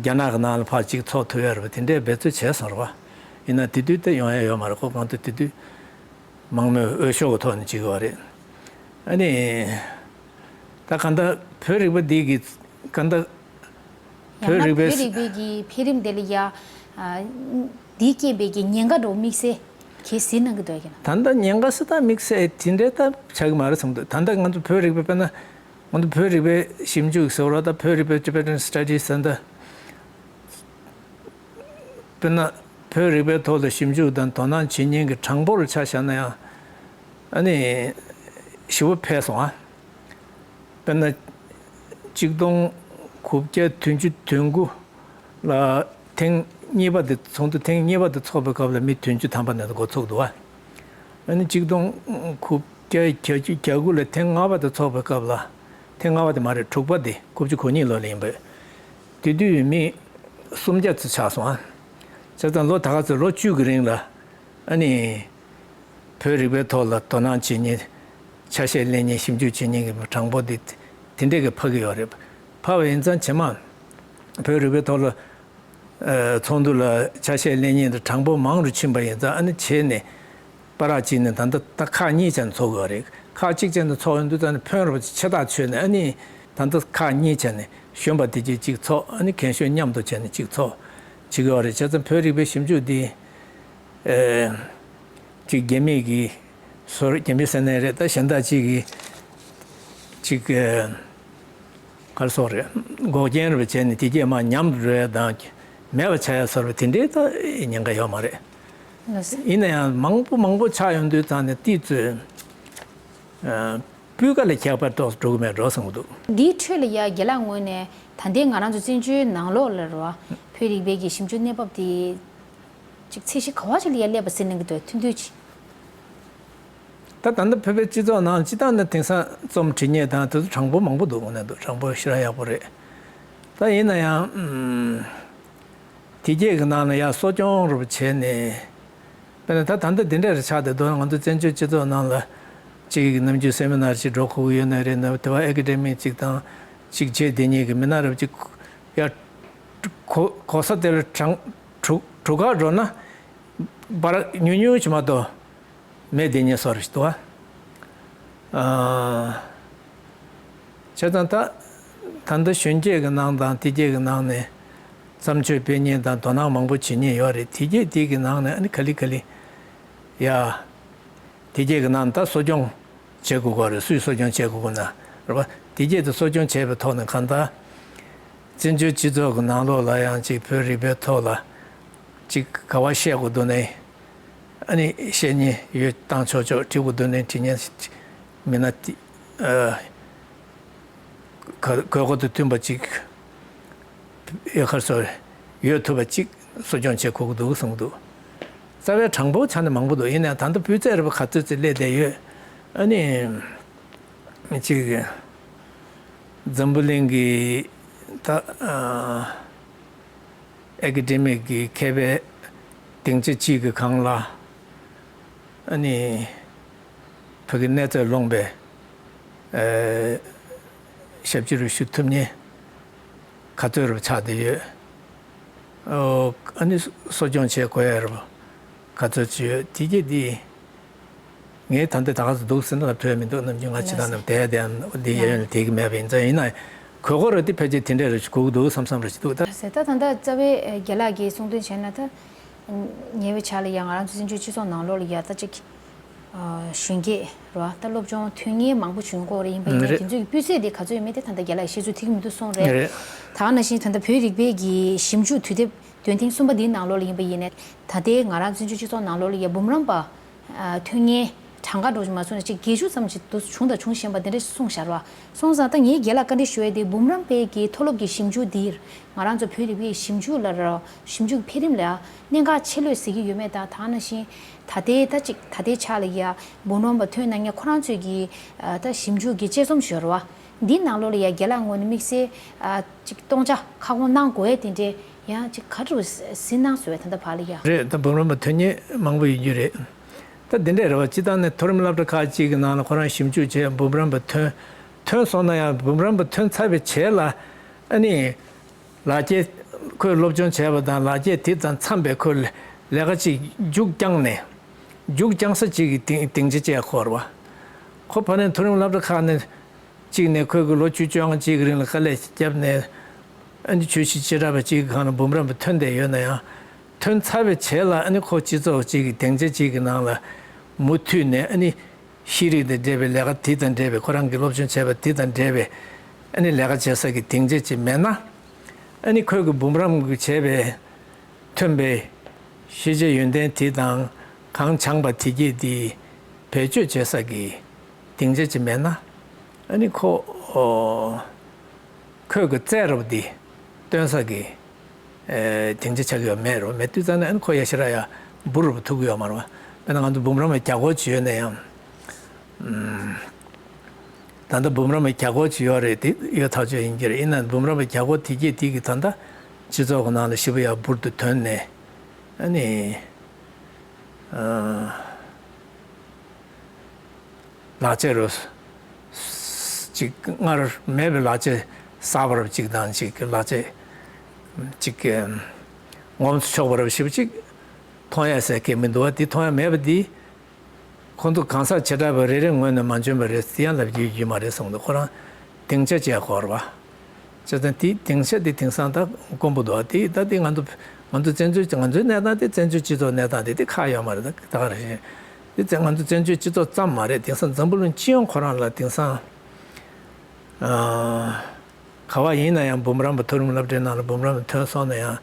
རྒྱ་ནག་གི་ནང་ལ་ཕར་ཅིག་ཚོགས་ཐུབ་ཡ་རེད་པ། དེ་འདྲའི་འབད་རྩོལ་བྱས་སོང་རེད་པ། ཡིན་ན་དེ་དུས་དེ་ཡོང་ཡ་ཡོད་མ་རེད། ཁོ་གང་དུ་དེ་དུས་མང་མོས་འོས་ཤོག་གི་ཐོག་ནས་བྱེད་ཀྱི་ཡོད་རེད། ཨ་ནི། ད་གང་ལྟར་བོད་རིག་པ་འདི་གི་གང་ལྟར་ཡང་ན་བོད་རིག་པའི་བོད་རིག་པའི་གི་འཕེལ་རིམ་དེ་ལ་ཡ། ཨ། འདིས་རྐྱེན་པས་ཀྱི་ཉེན་ཁ་འདྲ་བོ་དམིགས་བསལ་གལ་སྲིད་གནང་གི་འདུག་གི་ན། ད་ལྟ་ཉེན་ཁ་སྲིད་དང་དམིགས་བསལ་དེ་འདྲའི་ད་ཆགས་ཀྱི་མ་རེད་བསམ་འདུག་ད་ལྟ་ང་ཚོ་བོད་རིག་པའི་དཔེར་ན། ང་ཚོ་བོད་རིག་པའི་ཞིབ་འཇུག་ཟེར་བ་ད་བོད་རིག་པའི་Tibetan Studies Center། དཔེར་ན། བོད་རིག་པའི་ཐོག་ལ་ཞིབ་འཇུག་དང་དོ་སྣང་བྱེད་མཁན་གྱི་གྲངས་འབོར་ཆ་བཞག་ན་ཡང་། ཨ་ནི། ཞེ་པོ་འཕེལ་སོང་ཨ། དཔེར་ན། གཅིག་སྟོང་དགུ་བརྒྱ་བདུན་ཅུ་དོན་དགུ་ལ་ཐེངས་གཉིས་པ་དེ་ཚོགས་འདུ་ཐེངས་གཉིས་པ་དེ་ཚོགས་པའི་སྐབས་ལ་མི་བདུན་ཅུ་ཐམ་པ་ནས་འགོ་ཚུགས་འདུག་ཨ། ཨ་ནི་གཅིག་སྟོང་དགུ་བརྒྱ་བརྒྱད་ཅུ་གྱ་དགུ་ལ་ཐེངས་ལྔ་པ་དེ་ཚོགས་པའི་སྐབས་ལ། ཐེངས་ལྔ་པ་དེ་མ་རེད། དྲུག་པ་དེ་དགུ་བཅུ་གོ་གཉིས་ལོ་ལ་ཡིན་པས། དེ་དུས་མི་སུམ་བརྒྱ་ཙམ་ཆགས་སོང་ཨ། བྱས་ཙང་ལོ་ད་ག་ཚོད་ལོ་བཅུ་གི་རིང་ལ། ཨ་ནི། བོད་རིག་པའི་ཐོག་ལ་དོ་སྣང་བྱེད་མཁན། ཆ་ཤས་ལེན་མཁན། ཞིབ་འཇུག་བྱེད་མཁན་གྱི་གྲངས་འབོར་འདི་དེ་འདྲས་ཀྱི་འཕར་གྱི་ཡོད་རེད། འཕར་བ་ཡིན་ཙང་ཇེ་མང་། བོད་རིག་པའི་ཐོག་ལ་ཚོགས་འདུ་ལ་ཆ་ཤས་ལེན་མཁན་དེ་གྲངས་འབོར་མང་རུ་ཕྱིན་པ་ཡིན་ཙང་ཨ་ནི་བྱས་ནས་པ་རག་གཅིག་ནས་ད་ལྟ་ད་ཁག་གཉིས་བྱས་ནས་ཚོགས་ཀྱི་ཡོད་རེད། ཁག་གཅིག་བྱས་ནས་ཚོགས་ཡོང་དུས་ཙང་ནས་ཕོན་རུ་ཆེ་ཐག་ཆོད་ནས་ཨ་ནི་ད་ལྟ་ཁག་གཉིས་བྱས་ནས་གཞོན་པ་དེ་གྱིས་གཅིག་ཚོགས། ཨ་ནི་རྒན་གཞོན་མཉམ་དུ་བྱས་ནས་གཅིག་ཚོགས་བྱེད་ཀྱི་ཡོད་རེད། བྱས་ཙང་བོད་རིག་པའི་ཞིབ་འཇུག་འདི། ཨེ། ཅིག་རྒྱ་མི་གི་སོར་རྒྱ་མི་ཟེར་ནའི་རེད། ད་གཞན་དག་ཅིག་གི་ཅིག་ཨེ། ག་རེ་ཟེར་དགོས་རེད། འགོག་རྐྱེན་རེ་བྱས་ནས་དེ་རྗེས་མར་ཉམས་འགྲོ་ཡ་དང་མེད་པ་ཆགས་ཡ་སོར་བ་དེ་འདྲའི་ད་ཉེན་ཁ་ཡོད་མ་རེད། ལགས་སོ། ཡིན་ན་ཡང་མང་པོ་མང་པོ་ཆགས་ཡོང་དུས་ཙང་ནས་དེ་ཚོས་ཨ། སྤུས་ཀ་ལ་ཁྱད་པར་ཏོག་ཙམ་འགྲོ་གི་མེད་འགྲོ་བསམ་གྱི་འདུག་འདིའི་ཁྲོད་ལ་ཡ་རྒན་ལགས་ངོས་ནས་ད་ལྟའི་ང་རང་ཚོ་བཙན་བྱོལ་ནང་ལོགས་ལ་རེད་བ། བོད་རིག་པའི་གི་ཞིབ་འཇུག་གནས་བབ་དེ། ཅིག་ཚད་གཞི་ག་བ་ཞིག་ལ་ཡ་སླེབས་པ་ཟེར་གནང་གི་འདུག་ཐུང་ཐུང་ཅིག་ད་ད་ལྟ་བོད་པའི་སྤྱི་ཚོགས་ནང་སྤྱིར་བཏང་ནས་དེང་སང་རྩོམ་འབྲི་མཁན་དང་དེ་ཚོ་གྲངས་འབོར་མང་པོ་འདུག་དངོས་གནས་འདུག་གྲངས་འབོར་ཞེ་དྲག་ཡག་པོ་རེད། ད་ཡིན་ན་ཡང་ཨུམ། དེ་རྗེས་ཀྱི་ནང་ལ་ཡ་གསོ་སྐྱོང་རུ་བྱས་ནས། དཔེར་ན་ད་ད་ལྟ་འདི་འདྲ་རེ་ཆགས་བསྡད་འདུག་ང་ཚོ་བཙན་བྱོལ་སྤྱི་ཚོགས་ནང་ལ་ཅིག་ནམ་རྒྱུན་སེ་མི་ནར་ཅིག་འགྲོ་དགོས་ཀྱི་ཡོད་ན་རེད། ན་དེ་བ་ཨེ་ཀ་ཌེ་མིག་ཅིག་དང་ཅིག་བྱས་བསྡད་མཁན་གྱི་མི་སྣ་རབ་ཅིག་ཡ་གོ་གོ་ས་དེར་གྲངས་དྲུག་དྲུག་ཁག་འགྲོ་ན་བར་ཉུང་ཉུང་ཅིག་མ་གཏོགས། མེད་དེ་ཉེ་སོར་ཞིག་ཏུ་བ། ཨ། བྱས་ཙང་ད། ད་ལྟ་གཞོན་སྐྱེས་ཀྱི་ནང་དང་དེ་སྐྱེས་ཀྱི་ནང་ནས་བརྩམས་ཆོས་སྤེལ་མཁན་དང་དོ་སྣང་མང་པོ་བྱེད་མཁན་ཡོད་རེད། དེ་སྐྱེས་དེ་གི་ནང་ནས་ཨ་ནི་ག་ལེ་ག་ལེ། ཡ། དེ་སྐྱེས་ཀྱི་ནང་ད་གསོ་སྐྱོང་བྱེད་དགོས་ཀྱི་རེད། སུས་གསོ་སྐྱོང་བྱེད་དགོས་ཀྱི་ན་རེད་པ། དེ་སྐྱེས་དེ་གསོ་སྐྱོང་བྱས་པའི་ཐོག་ནས་གང་ལྟར། བཙན་བྱོལ་སྤྱི་ཚོགས་ཀྱི་ནང་ལོགས་ལ་ཡང་ཅིག་བོད་རིག་པའི་ཐོག་ལ་ཅིག་ག་བ་བཤད་དགོས་འདུག་ནའི། ཨ་ནི་བཤད་མཁན་ཡོད་བཏང་ཆོག་ཆོག་བྲིས་དགོས་འདུག་ནའི་བྲིས་མཁན་མི་སྣ་དེ་ཨ་ག་དགོས་མཁོ་དང་མཐུན་པ་ཅིག་ཡོད་ཁར་སོ་ཡོད་ཐུབ་པ་ཅིག་གསོ་སྐྱོང་བྱེད་དགོས་ཀྱི་འདུག་གསུངས་འདུག་རྩ་བའི་གྲངས་འབོར་ཆ་ནས་མང་པོ་འདུག་ཡིན་ནའང་ད་ལྟ་སྤུས་ཚད་རེད་པ་ག་ཚོད་ཅིག་སླེབས་བསྡད་ཡོད། ཨ་ནི་ཅིག་འཛམ་བུ་གླིང་གི་ད་ཨ། ཨེ་ཀ་ཌེ་མིག་གི་མཁས་པའི་སྡིངས་ཆ་གཅིག་གི་སྒང་ལ་ཨ་ནི་བོད་ཀྱི་གནས་ཚད་ལོངས་པའི་ཨེ་ཞབས་ཕྱི་རུ་ཞུ་ཐུབ་མཁན་ག་ཚོད་རུ་ཆགས་བསྡད་ཡོད། ཨོ་ཨ་ནི་གསོ་སྐྱོང་བྱེད་དགོས་ཡ་རུ་ ག་ཚོད་ཅིག་ཡོད་དེ་གྱད་འདི། ངས་ད་ལྟ་ད་ག་ཚོད་འདུག་ཟེར་ན་ལབ་ཐུབ་ཡ་མི་འདུག་ནམ་རྒྱུན་ང་ཕྱི་ལ་ནང་བསྡད་བསྡད་འདི་གཡས་གཡོན་ལ་བསྡད་ཀྱི་མེད་པ་ཡིན་ཙང་། ཡིན་ན་གོ་སྐབས་རེ་འདི་ཕལ་ཆེར་དེ་འདྲས་རེ་ཞིག་དགོས་ཀྱི་འདུག་བསམ་བསམ་རེ་ཞིག་འདུག་ད། ཟེར་ད་ད་ལྟ་རྩ་བའི་རྒན་ལགས་ཀྱིས་གསུང་དོན་བྱས་ན་ད། ཉེ་བའི་ཆར་ལ་ཡང་ང་རང་ཚོ་བཙན་བྱོལ་སྤྱི་ཚོགས་ནང་ལོགས་ལ་ཡ་ད་ཅིག་གཞོན་སྐྱེས་རེད་བ། ད་སློབ་སྦྱོང་ཐོན་མཁན་མང་པོ་བྱུང་གི་ཡོད་རེད། ཡིན་པ་ཡིན་ནའི་རེད། དེ་ཚོའི་གི་སྤུས་ཚད་དེ་ག་ཚོད་ཡོད་མེད་དེ་ད་ལྟ་རྒན་ལགས་ཤེས་ཚོད་ཐིག་མི་འདུག་གསུངས་རེད། རེད། ད་ག་ནང་བཞིན་ད་ལྟ་བོད་རིག་པའི་གི་ཞིབ་འཇུག་དུས་དེབ་འདོན་ཐེངས་གསུམ་པ་འདིའི་ནང་ལོགས་ལ་ཡིན་པ་ཡིན་ནའི། ད་ལྟའི་ང་རང་བཙན་བྱོལ་སྤྱི་ཚོགས་ནང་ལོགས་ལ་ཡ་འབུམ་རམས་པ་ཐོན་མཁན་གྲངས་ཀ་འདྲ་བོ་ཞིག་མ་སོང་ན་ཅིག་བརྒྱད་ཅུ་ཙམ་ཞིག་འདུག་བྱུང་དང་འབྱུང་བཞིན་པ་དེ་འདྲ་ཞིག་གསུངས་བཞག་རེད་བ། སོང་ཙང་ད་ངས་རྒན་ལགས་བཀའ་འདྲི་ཞུ་ཡ་དེ་འབུམ་རམས་པའི་གི་མཐོ་སློབ་ཀྱི་ཞིབ་འཇུག་འདིར་ང་རང་ཚོ་བོད་རིག་པའི་ཞིབ་འཇུག་ལ་ར་ཞིབ་འཇུག་འཕེལ་རིམ་ལ་གནད་འགག་ཆེ་ལོས་ཟེར་གྱི་ཡོད་མེད་དང་། ད་ག་ནང་བཞིན་ད་ལྟའི་ད་ཅིག་ད་ལྟའི་ཆ་ལ་ཡ་འབུམ་རམས་པ་ཐོན་གནང་མཁན་ཁོ་རང་ཚོས་ཀྱི་ད་ཞིབ་འཇུག་གི་དཔྱད་རྩོམ་ཞིག་ཡོད་རེད་བ། འདིའི་ནང་ལོགས་ལ་ཡ་རྒན་ལགས་ངོས་ནས་དམིགས་བསལ་ཅིག་སྟོང་ཆ་ཁ་སྐོང་གནང་དགོས་ཡ་དེ་འདྲའི་ཡང་ཅིག་ག་རེ་གཟིགས་གནང་སོང་བས་ད་ལྟ་བར་ལ་ཡ། རེད། ད་འབུམ་རམས་པ་ཐོན་མཁན་མང་པོ་ཡོད་རྒྱུ་རེད། ད་འདི་འདྲས་རེད་བ། སྤྱིར་བཏང་ནས་མཐོ་རིམ་སློབ་གྲྭ་ཁག་ཅིག་གི་ནང་ལ་ཁོ་རང་ཞིབ་འཇུག་བྱས་འབུམ་རམས་པ་ཐོན། ཐོན་སོང་ན་ཡང་འབུམ་རམས་པ་ཐོན་ཚར་བའི་རྗེས་ལ་ཨ་ནི་ལག་འཁྱེར། ཁོས་སློབ་སྦྱོང་བྱས་པ་དང་ལག་འཁྱེར་དེ་དང་འཚམས་པའི་ཁོས་ལས་ཀ་ཅིག་མཇུག་བསྐྱངས་ནས། མཇུག་བསྐྱངས་ས་ཅིག་གི་སྡིངས་སྡིངས་ཆ་བཅས་ཁོ་རེད་བ། ཁོ་ཕ་ནས་མཐོ་རིམ་སློབ་གྲྭ་ཁག་ནས་གཅིག་ནས་ཁོས་གི་ལོ་བཅུ་བཅོ་ལྔ་གཅིག་གི་རིང་ལ་དཀའ་ལས་བརྒྱབ་ནས། ཨ་ནི་བརྗོད་གཞི་བྱེ་བྲག་པ་གཅིག་གི་སྒང་ལ་འབུམ་རམས་པ་ཐོན་བསྡད་ཡོད་ན་ཡང་། ཐོན་ཚར་བའི་རྗེས་ལ་ཨ་ནི་ཁོ་སྤྱི་ཚོགས་གཅིག་གི་སྡིངས་ཆ་གཅིག་གི་ནང་ལ་མུ་མཐུད་ནས་ཨ་ནི་ཤེས་རིག་དང་འབྲེལ་བའི་ལས་ཀ་དེ་དང་འབྲེལ་བའི་ཁོ་རང་གི་སློབ་སྦྱོང་བྱས་པ་དེ་དང་འབྲེལ་བའི་ཨ་ནི་ལས་ཀ་བྱེད་ས་གི་སྡིངས་ཆ་ཅིག་མེད་ན། ཨ་ནི་ཁོས་གི་འབུམ་རམས་གི་བྱས་པའི་ཐོན་པའི་ཤེས་བྱ་ཡོན་ཏན་དེ་དང་གང་སྦྱངས་པ་དེ་གྱད་དེ་བེད་སྤྱོད་བྱེད་ས་གི་སྡིངས་ཆ་ཅིག་མེད་ན། ཨ་ནི་ཁོ་ཨོ། ཁོས་གི་རྩལ་རབ་དེ་སྟོན་ས་གི་ཨེ་སྡིངས་ཆ་ཆགས་ཀྱི་ཡོད་མེད་རོ། མེད་དུས་ཙང་ནས་ཨ་ནི་ཁོ་ཡ་ཤི་ར་ཡ་འབུར་རུ་ཐུག་གི་ཡོད་མ་རེད་བ། དཔེར་ན་ང་ཚོ་འབུམ་རམས་པའི་རྒྱ་སྒོར་ཅིག་ཡོད་ན་ཡང་། ཨམ། ད་ལྟ་འབུམ་རམས་པའི་རྒྱ་སྒོར་ཅིག་ཡོད་རེད། དེ་ཡོད་ཐག་ཆོད་ཡིན་གྱི་རེད། ཡིན་ན་འབུམ་རམས་པའི་རྒྱ་སྒོར་དེ་གྱད་དེ་གི་ད་ལྟ་སྤྱི་ཚོགས་ཀྱི་ནང་ལ་ཞེ་པོ་ཡ་འབུར་དུ་ཐོན་ནས་ཨ་ནི། ཨ། ལག་ཆས་རུ། ཅིག་སྔར་མེད་པའི་ལག་ཆས་གསར་པ་རབ་ཅིག་དང་ཅིག་ལག་ཆས་ཅིག་ངོམས་སུ་ཆོག་པ་རབ་ཞིབ་ཅིག་མཐོང་ཡ་ཟེར་གི་མི་འདུག་བ། དེ་མཐོང་ཡ་མེད་པ་འདི། ཁོང་ཚོ་གང་ཟག་བྱེ་བྲག་པ་རེ་རེ་ངོས་ནས་མ་འཇོན་པ་རེད་ཟེར་ཡང་ལབ་རྒྱུ་ཡོད་མ་རེད་གསུངས་འདུག་ཁོ་རང་སྡིངས་ཆ་བཅས་སྐོར་བ། བྱས་ཙང་དེའི་སྡིངས་ཆ་དེ་དེང་སང་ད་དཀོན་པོ་འདུག་དེ་ད་དེ་ང་ཚོ་ང་ཚོ་བཙན་བྱོལ་ང་ཚོའི་གནས་སྟངས་དེ་བཙན་བྱོལ་སྤྱི་ཚོགས་གནས་སྟངས་དེ་དེ་ཁག་ཡོད་མ་རེད། ད་ད་ག་རེ་བཞིན་དེ་ང་ཚོ་བཙན་བྱོལ་སྤྱི་ཚོགས་ཙམ་མ་རེད། དེང་སང་འཛམ་བུ་གླིང་སྤྱི་ཡོངས་ཁོ་རང་ལ་དེང་སང་ཨ་ག་བ་ཡིན་ན་ཡང་འབུམ་རམས་པ་མཐོ་རིམ་སློབ་གྲྭའི་ནང་ལ་འབུམ་རམས་པ་ཐོན་སོང་ན་ཡང་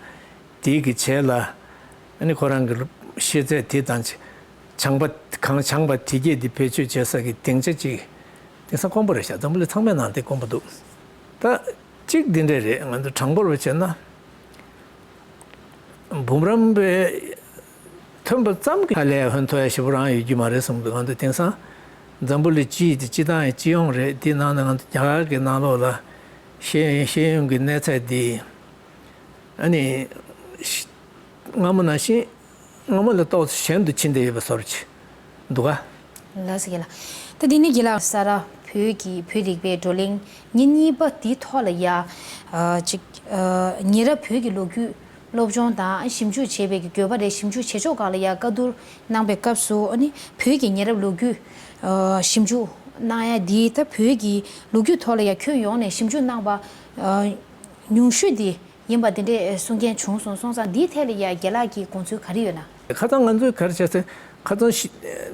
དེའི་གི་རྗེས་ལ་ཨ་ནི་ཁོ་རང་གི་ཤེས་ཚད་དེ་དང་སྦྱངས་པ་གང་སྦྱངས་པ་དེ་གྱད་དེ་བེད་སྤྱོད་བྱེད་ས་གི་སྡིངས་ཆ་ཅིག་དེང་སང་དཀོན་པོ་རེད་ཤག་འཛམ་བུ་གླིང་ཚང་མའི་ནང་དེ་དཀོན་པོ་འདུག་ད་གཅིག་འདི་འདྲས་རེད། ང་ཚོ་དྲང་པོར་བྱས་ན་འབུམ་རམས་པའི་ཐོན་པ་ཙམ་གྱིས་ཧ་ལས་ཧོན་ཐོ་ཡ་ཞེ་པོ་རང་ཡོད་རྒྱུ་མ་རེད་གསུངས་འདུག་ང་ཚོ་དེང་སང་འཛམ་བུ་གླིང་སྤྱི་ཡི་དེ་སྤྱི་བཏང་ཡི་སྤྱི་ཡོངས་རེད། དེའི་ནང་ནས་ང་ཚོ་རྒྱ་གར་གྱི་ནང་ལོགས་ལ་ཤེས་ཤེས་ཡོན་གྱི་གནས་ཚད་དེ་ཨ་ནི་སྔ་མོ་ནང་བཞིན། སྔ་མོ་ལས་ཏོག་ཙམ་ཞན་དུ་ཕྱིན་བསྡད་ཡོད་པའི་བཟོ་འདྲ་ཅིག་འདུག་ག་ལགས་སོ་རྒན་ལགས། ད་དེ་ནས་རྒན་ལགས་ས་རཱ་བོད་ཀྱི་བོད་རིག་པའི་བགྲོ་གླེང་ཉིན་གཉིས་པ་འདིའི་ཐོག་ལ་ཡ། ཨ་ཅིག་ཨ་ཉེ་རབས་བོད་ཀྱི་ལོ་རྒྱུས་སློབ་སྦྱོང་དང་ཞིབ་འཇུག་བྱེད་པའི་གི་དགོས་པ་རེད། ཞིབ་འཇུག་བྱེད་ཕྱོགས་སྒང་ལ་ཡ་བཀའ་བསྡུར་གནང་པའི་སྐབས་སུ་ཨ་ནི་བོད་ཀྱི་ཉེ་རབས་ལོ་རྒྱུས་ཨ་ཞིབ་འཇུག་གནང་ཡ་འདི་ད་བོད་ཀྱི་ལོ་རྒྱུས་ཐོག་ལ་ཡ་ཁྱོན་ཡོངས་ནས་ཞིབ་འཇུག་གནང་པ་ཨ་ཉུང་ཤོས་འདི། ཡིན་པ་དེ་འདྲས་གསུང་མཁན་བྱུང་སོང་། སོང་ཙང་འདིའི་ཐད་ལ་ཡ་རྒན་ལགས་ཀྱི་དགོངས་ཚུལ་ག་རེ་ཡོད་ན། ཁ་སང་ང་ཚོས་ག་རེ་བྱས་ཟེར། ཁ་སང་ཞི་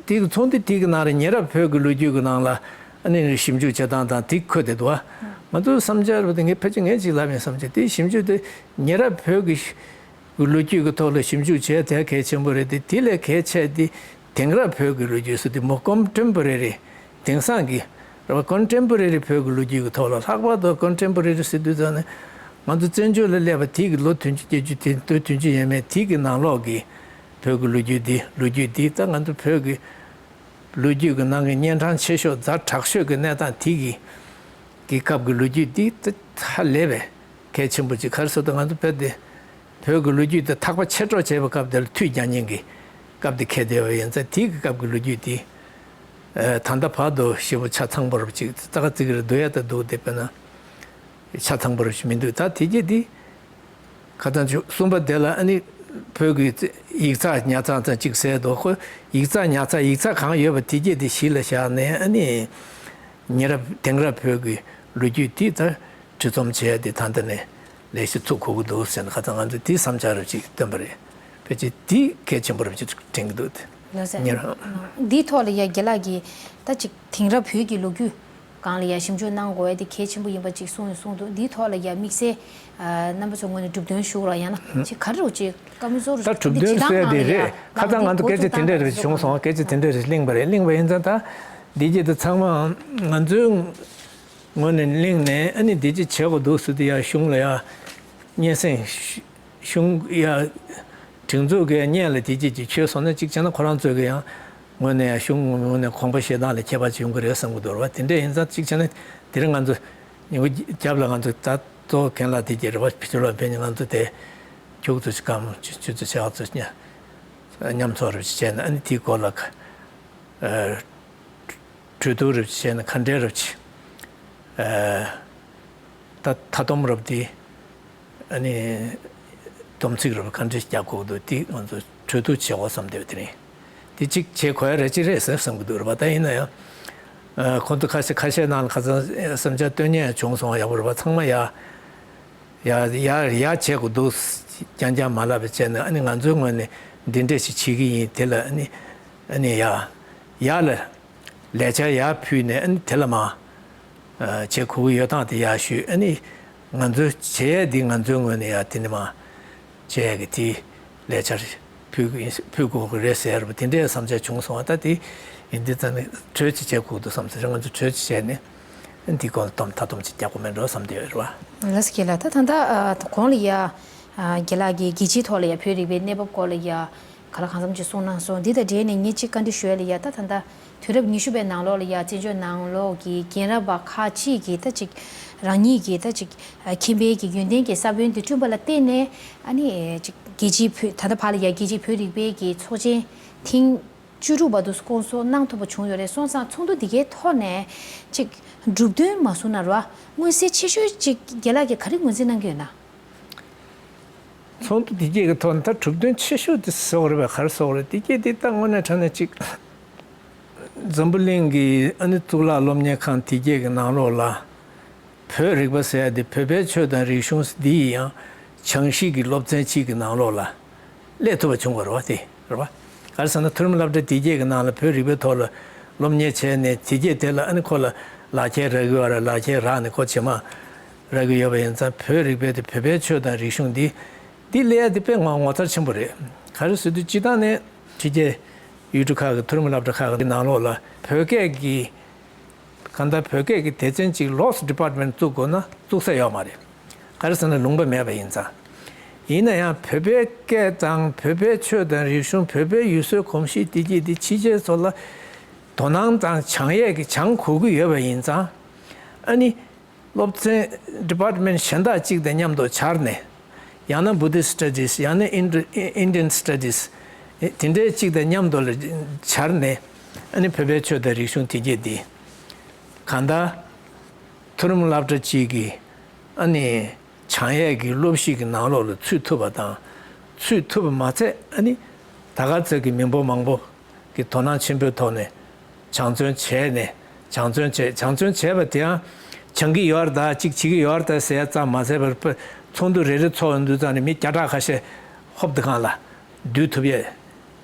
དེའི་ཚོགས་འདུ་དེའི་ནང་ལ་ཉེ་རབས་བོད་ཀྱི་ལོ་རྒྱུས་ཀྱི་ནང་ལ་ཨ་ནི་ཞིབ་འཇུག་བྱེད་སྟངས་དང་དེ་འཁོད་བསྡད་འདུག་ང་ཚོའི་བསམ་འཆར་བ་དེ་ངས་ཕལ་ཆེར་ངས་ཅིག་ལབ་ཡིན་བསམ་གྱི། དེ་ཞིབ་འཇུག་དེ་ཉེ་རབས་བོད་ཀྱི་ལོ་རྒྱུས་ཀྱི་ཐོག་ལ་ཞིབ་འཇུག་བྱས་དེ་གལ་ཆེན་པོ་རེད་དེ། དེ་ལས་གལ་ཆེ་དེ། དེང་རབས་བོད་ཀྱི་ལོ་རྒྱུས་སུ་དེ་མོ་ཀོན་ཊེམ་པོ་རེ་རི། དེང་སང་གི་རེད་བ། ཀོན་ཊེམ་པོ་རེ་རི་བོད་ཀྱི་ལོ་རྒྱུས་ཀྱི་ཐོག་ལ། ལྷག་པར་དུ་ཀོན་ཊེམ་པོ་རེ་རི་ཟེར་དུས་ཙང་ནས་ང་ཚོ་བཙན་བྱོལ་ལ་སླེབས་པ་དེ་གི་ལོ་བདུན་ཅུ་བརྒྱད་ཅུ་དེ་ལོ་བདུན་ཅུ་ཡས་མས་དེ་གི་ནང་ལོགས་ཀྱི་བོད་ཀྱི་ལོ་རྒྱུས་འདི་ལོ་རྒྱུས་འདི་ད་ང་ཚོ་བོད་ཀྱི་ལོ་རྒྱུས་ཀྱི་ནང་གི་གཉན་འཕྲང་ཆེ་ཤོས་ཛ་དྲག་ཤོས་ཀྱི་གནས་སྟངས་དེ་གི་གི་སྐབས་ཀྱི་ལོ་རྒྱུས་འདི་ད་ཧ་ལས་པའི་གལ་ཆེན་པོ་ཅིག་ག་རེ་ཟེར་དུས་ང་ཚོ་བོད་དེ། བོད་ཀྱི་ལོ་རྒྱུས་དེ་ཐག་པ་ཆད་འགྲོ་བྱས་པའི་སྐབས་དེ་ལ་མཐུད་རྒྱག་མཁན་གྱི་སྐབས་དེ་འཁེལ་བསྡད་པ་ཡིན་ཙང་། དེའི་གི་སྐབས་ཀྱི་ལོ་རྒྱུས་དེ་ཨ་ད་ལྟ་བར་དུ་ཞེ་པོ་ཆ་ཚང་པོ་རབ་ཅིག་ཙག་ཙིག་རེ་བསྡུ་ཡ་ད་འདུག་དེ་དཔེར་ན་ཆ་ཚང་པོ་རབ་ཅིག་མི་འདུག་ད་དེ་རྗེས་དེ་ཁ་སང་ཆུ་གསུམ་པ་དེ་ལ་ཨ་ནི་ བོད་ཀྱི་ཡིག་ཚགས་ཉར་ཚགས་ཙམ་གཅིག་ཟེར་འདུག་ཁོ་ཡིག་ཚགས་ཉར་ཚགས་ཡིག་ཚགས་གང་ཡོད་པ་དེ་གྱད་དེ་གཞི་ལ་བཞག་ནས་ཨ་ནི་ཉེ་རབས་དེང་རབས་བོད་ཀྱི་ལོ་རྒྱུས་དེ་ད་བྲིས་རྩོམ་བྱས་ཏེ་ད་ལྟ་ནས་ལས་གཞི་ཚུགས་དགོས་ཀྱི་འདུག་ཟེར་ནས་ཁ་སང་ང་ཚོས་དེའི་བསམ་འཆར་རབ་ཅིག་བཏོན་པ་རེད། ཕལ་ཆེར་དེ་གལ་ཆེན་པོ་རབ་ཅིག་དྲན་གྱི་འདུག་ལགས་སོ། ཉེ་རབས། འདིའི་ཐོག་ལ་ཡ་རྒན་ལགས་ཀྱིས་ད་ཅིག་དེང་རབས་བོད་ཀྱི་ལོ་རྒྱུས་སྒང་ལ་ཡ་ཞིབ་འཇུག་གནང་དགོས་ཡ་དེ་གལ་ཆེན་པོ་ཡིན་པ་ཅིག་གསུངས་ཡོད་གསུངས་འདུག་འདིའི་ཐོག་ལ་ཡ་དམིགས་བསལ་རྣམ་པ་ཚོའི་ངོས་ནས་གྲུབ་དོན་ཞུ་རོགས། ཡང་ན་ཅིག་ག་རེ་རུ་ཅིག་བཀའ་མོལ་གཙོ་བོ་ད་གྲུབ་དོན་ཟེར་དེ་རེད། ཁ་སང་ང་ཚོ་སྐད་ཆ་དེ་འདྲ་རེ་བྱུང་སོང་། སྐད་ཆ་དེ་འདྲ་རེ་གླེང་བ་རེད། གླེང་བ་ཡིན་ཙང་ད་འདི་གྱད་དུ་ཚང་མ་ང་ཚོའི་ངོས་ནས་གླེང་ནས་ཨ་ནི་འདི་གྱད་བྱེད་དགོས་འདུག་ཟེར་དུས་ཡ་གཞུང་ལ་ཡ་སྙན་སེང་གཞུང་ཡ་སྒྲིག་འཛུགས་ཀྱི་སྙན་ལ་དེ་གྱད་ཀྱི་ཆོད་སོང་ན་གཅིག་བྱས་ན་ཁོ་རང་ཚོས་ཀྱི་ཡང་ངོས་ནས་ཡང་གཞུང་ངོས་ནས་དགོངས་པ་བཞེས་སྟངས་ལ་ཁྱད་པར་ཅིག་ཡོང་གི་རེད་བསམ་གྱི་འདུག་རེད་བ། དེ་འདྲ་ཡིན་ཙང་གཅིག་བྱས་ན་དེ་རིང་ང་ཚོ་ཉིན་གུང་རྒྱབ་ལ་ང་ཚོ་ད་གཙོ་བོ་རྒན་ལགས་དེ་གྱད་རེད་བ། ཕྱི་ལོགས་ཕེབས་ནས་ང་ཚོ་དེ་ཁྱུག་ཙམ་ཞིག་སྐར་མ་ཆུ་ཚོད་ཕྱེད་ཀ་ཙམ་མཉམ་ཚོགས་རེ་བྱས་ནས་ཨ་ནི་དེའི་སྐོར་ལ་གྲོས་བསྡུར་རེ་བྱས་ནས་ག་འདྲའི་རེ་བྱས། ད་མཐའ་སྡོམ་རབ་དེ་ཨ་ནི་སྡོམ་ཚིག་རབ་ག་འདྲ་རྒྱག་དགོས་འདུག་དེ་ང་ཚོ་གྲོས་བསྡུར་བྱེད་དགོས་བསམ་བསྡད་པ་དེ་རེད། དེ་གཅིག་བྱེད་དགོས་ཡ་རེད། ཅི་རེད་ཟེར་བསམ་གྱི་འདུག་རེད་པ། ད་ཡིན་ན་ཡང་ཁོང་ཚོ་ཁ་ཤས་ཁ་ཤས་ནང་ལ་ཁ་སང་བསམ་འཆར་བཏོན་མཁན་ཡང་བྱུང་སོང་། ཡག་པོ་རེད་པ། ཚང་མ་ཡ་ཡ་ཡ་ཡ་བྱེད་དགོས་འདུག་རྐྱང་རྐྱང་མ་ལབ་པ་བྱས་ནས་ཨ་ནི་ང་ཚོའི་ངོས་ནས་འདི་འདྲ་ཞིག་བྱེད་ཀྱི་ཡིན། དེ་ལ་ཨ་ནི་ཨ་ནི་ཡ་ཡ་ལ་ལས་འཆར་ཡར་ཕུལ་ནས་ཨ་ནི་དེ་ལ་མ་བྱེད་དགོས་ཀྱི་ཡོད་སྟངས་དེ་ཡར་ཞུས། ཨ་ནི་ང་ཚོའི་བྱེད་ཡས་འདི་ང་ཚོའི་ངོས་ནས་ཡར་དེ་ནི་མ་བྱེད་ཡས་ཀྱི་དེ་ལས་འཆར་ཕུལ་དགོས་ཕུལ་དགོས་ཀྱི་རེད་ཟེར་བ་དེ་འདྲའི་བསམ་འཆར་བྱུང་སོང་བ། ད་དེ་ཡིན་དུས་ཙང་ནས་གྲོས་ཅིག་བྱེད་དགོས་འདུག་བསམ་ཟེར། ང་ཚོ་གྲོས་ཅིག་བྱས་ནས་ཨ་ནི་དེ་སྐོར་ལ་སྡོམ་མཐའ་སྡོམ་ཅིག་རྒྱག་དགོས་མེད་འགྲོ་བསམ་བསྡད་ཡོད་རེད་བ། ལགས་སོ་རྒན་ལགས། ད་ད་ལྟ་གོང་ལ་ཡ་རྒན་ལགས་ཀྱིས་རྒྱལ་སྤྱིའི་ཐོག་ལ་ཡ་བོད་རིག་པའི་གནས་བབ་སྐོར་ལ་ཡ་ག་ལ་གང་འཚམ་ཅིག་གསུངས་གནང་སོང་། འདི་དང་འབྲེལ་ནས་ངས་ཅིག་བཀའ་འདྲི་ཞུ་ཡ་ལ་ཡ། ད་ད་ལྟ་དུས་རབས་ཉི་ཤུ་པའི་ནང་ལོགས་ལ་ཡ་བཙན་བྱོལ་ནང་ལོགས་ཀྱི་རྒན་རབས་པ་ཁག་ཅིག་གིས་ད་ཅིག་རང་ཉིད་ཀྱི་ད་ཅིག་མཁྱེན་པའི་གི་ཡོན་ཏན་གྱི་ས་བོན་དེ་བསྐྲུན་པ་ལ་བརྟེན་ནས་ཨ་ནི་ཅིག་རྒྱལ་སྤྱིའི་བོད་ད་ལྟ་བར་ལ་ཡ་རྒྱལ་སྤྱིའི་བོད་རིག་པའི་གི་ཚོགས་ཆེན་ཐེངས་བཅུ་དྲུག་པ་དུ་སྐོང་ཚོགས་གནང་ཐུབ་པ་བྱུང་ཡོད་རེད། སོང་ཙང་ཚོགས་འདུ་འདི་གའི་ཐོག་ནས་ཅིག་གྲུབ་དོན་མ་གསུངས་ན་ར་མངོན་གསལ་ཆེ་ཤོས་ཅིག་རྒན་ལགས་ཀྱིས་ག་རེ་ངོས་འཛིན་གནང་གི་ཡོད་ན། ཚོགས་འདུ་འདི་གའི་ཐོག་ནས་ད་གྲུབ་དོན་ཆེ་ཤོས་དེ་བཟོ་དགོས་རེད་པས། ག་རེ་བཟོ་དགོས་རེད། འདི་གའི་འདི་ད་དངོས་གནས་དྲང་གནས་ཅིག་འཛམ་བུ་གླིང་གི་ཨ་ནི་གཙུག་ལག་སློབ་གཉེར་ཁང་འདི་གའི་གི་ནང་ལོགས་ལ་བོད་རིག་པ་ཟེར་ཡ་དེ་བོད་པའི་ཆོས་དང་རིག་གཞུང་འདི་ཡི་ཡང་བྱང་ཤིང་གི་སློབ་ཚན་གཅིག་གི་ནང་ལོགས་ལ་སླེབས་ཐུབ་པ་བྱུང་བ་རེད་བ། དེ་རེད་བ། ག་རེ་ཟེར་ན་མཐོ་རིམ་སློབ་གྲྭ་འདི་གའི་གི་ནང་ལ་བོད་རིག་པའི་ཐོག་ལ་སློབ་གཉེར་བྱས་ནས་དེ་གའི་དེ་ལ་ཨ་ནི་ཁོ་ལ་ལག་ཁྱེར་རག་གི་ཡོད་རེད། ལག་ཁྱེར་རག་ནས་ཁོ་ཇེ་མང་རག་གི་ཡོད་པ་ཡིན་ཙང་བོད་རིག་པའི་དེ་བོད་པའི་ཆོས་དང་རིག་གཞུང་འདི་འདི་སླེབས་ཡ་དེ་དཔེ་ངོ་ངོ་མཚར་ཆེན་པོ་རེད། ག་རེ་ཟེར་དུས་སྤྱིར་བཏང་ནས་ཕྱི་རྒྱལ་ཡུལ་གྲུ་ཁག་གི་མཐོ་རིམ་སློབ་གྲྭ་ཁག་གི་ནང་ལོགས་ལ་བོད་སྐད་ཀྱི་གང་ལྟར་བོད་སྐད་ཀྱི་སྡེ་ཚན་གཅིག་ལོགས་སུ་ཌི་པཱར་ཊི་མེན་ཊི་བཙུགས་དགོས་ན་བཙུགས་ས་ཡོད་མ་རེད། ག་རེ་ཟེར་ན་ལུང་པ་མེད་པ་ཡིན་ཙང་། ཡིན་ན་ཡང་བོད་པའི་སྐད་དང་བོད་པའི་ཆོས་དང་རིག་གཞུང་། བོད་པའི་ཡུལ་སྲོལ་གོམས་གཤིས་བདེ་སྐྱིད་འདི་ཕྱི་རྒྱལ་ཚོ་ལ་དོ་སྣང་དང་སྦྱང་ཡས་ཀྱི་སྦྱང་དགོས་ཀྱི་ཡོད་པ་ཡིན་ཙང་། ཨ་ནི་སློབ་ཚན་ཌི་པཱར་ཊི་མེན་ཊི་གཞན་དག་ཅིག་དང་མཉམ་དུ་སྦྱར་ནས། ཡང་ན་བུ་དྷིསྚ་སི་ཊ་ཌིས། ཡང་ན་ཨིན་ཌི་ཨིན་ཌི་ཡན་སི་ཊ་ཌིས། དེ་འདྲའི་གཅིག་དང་མཉམ་དུ་ལ་སྦྱར་ནས་ཨ་ནི་བོད་པའི་ཆོས་དང་རིག་གཞུང་དེ་གྱད་འདི་གང་ལྟར་མཐོ་རིམ་སློབ་གྲྭ་གཅིག་གི་ཨ་ནི་སྦྱང་ཡས་ཀྱི་སློབ་གཞི་གི་ནང་ལོགས་ལ་ཚུད་ཐུབ་པ་དང་། ཚུད་ཐུབ་པ་མ་ཚད་ཨ་ནི་ད་ག་ཚོད་ཀྱི་མི་འབོར་མང་པོ་གི་དོ་སྣང་ཆེན་པོའི་ཐོག་ནས་སྦྱང་བརྩོན་བྱས་ནས། སྦྱང་བརྩོན་བྱས། སྦྱང་བརྩོན་བྱས་པ་དེའང་སྦྱང་གི་ཡོད་རེད་ད། གཅིག་བྱེད་ཀྱི་ཡོད་རེད་ད་ཟེར་ཡ་ཙམ་མ་ཟད་པར་ཚོགས་འདུ་རེ་རེ་ཚོགས་ཡོང་དུས་ཙང་ནས་མི་བརྒྱ་ཕྲག་ཁ་ཤས་ཧོབ་དེ་སྒང་ལ་འདུས་ཐུབ་ཡས།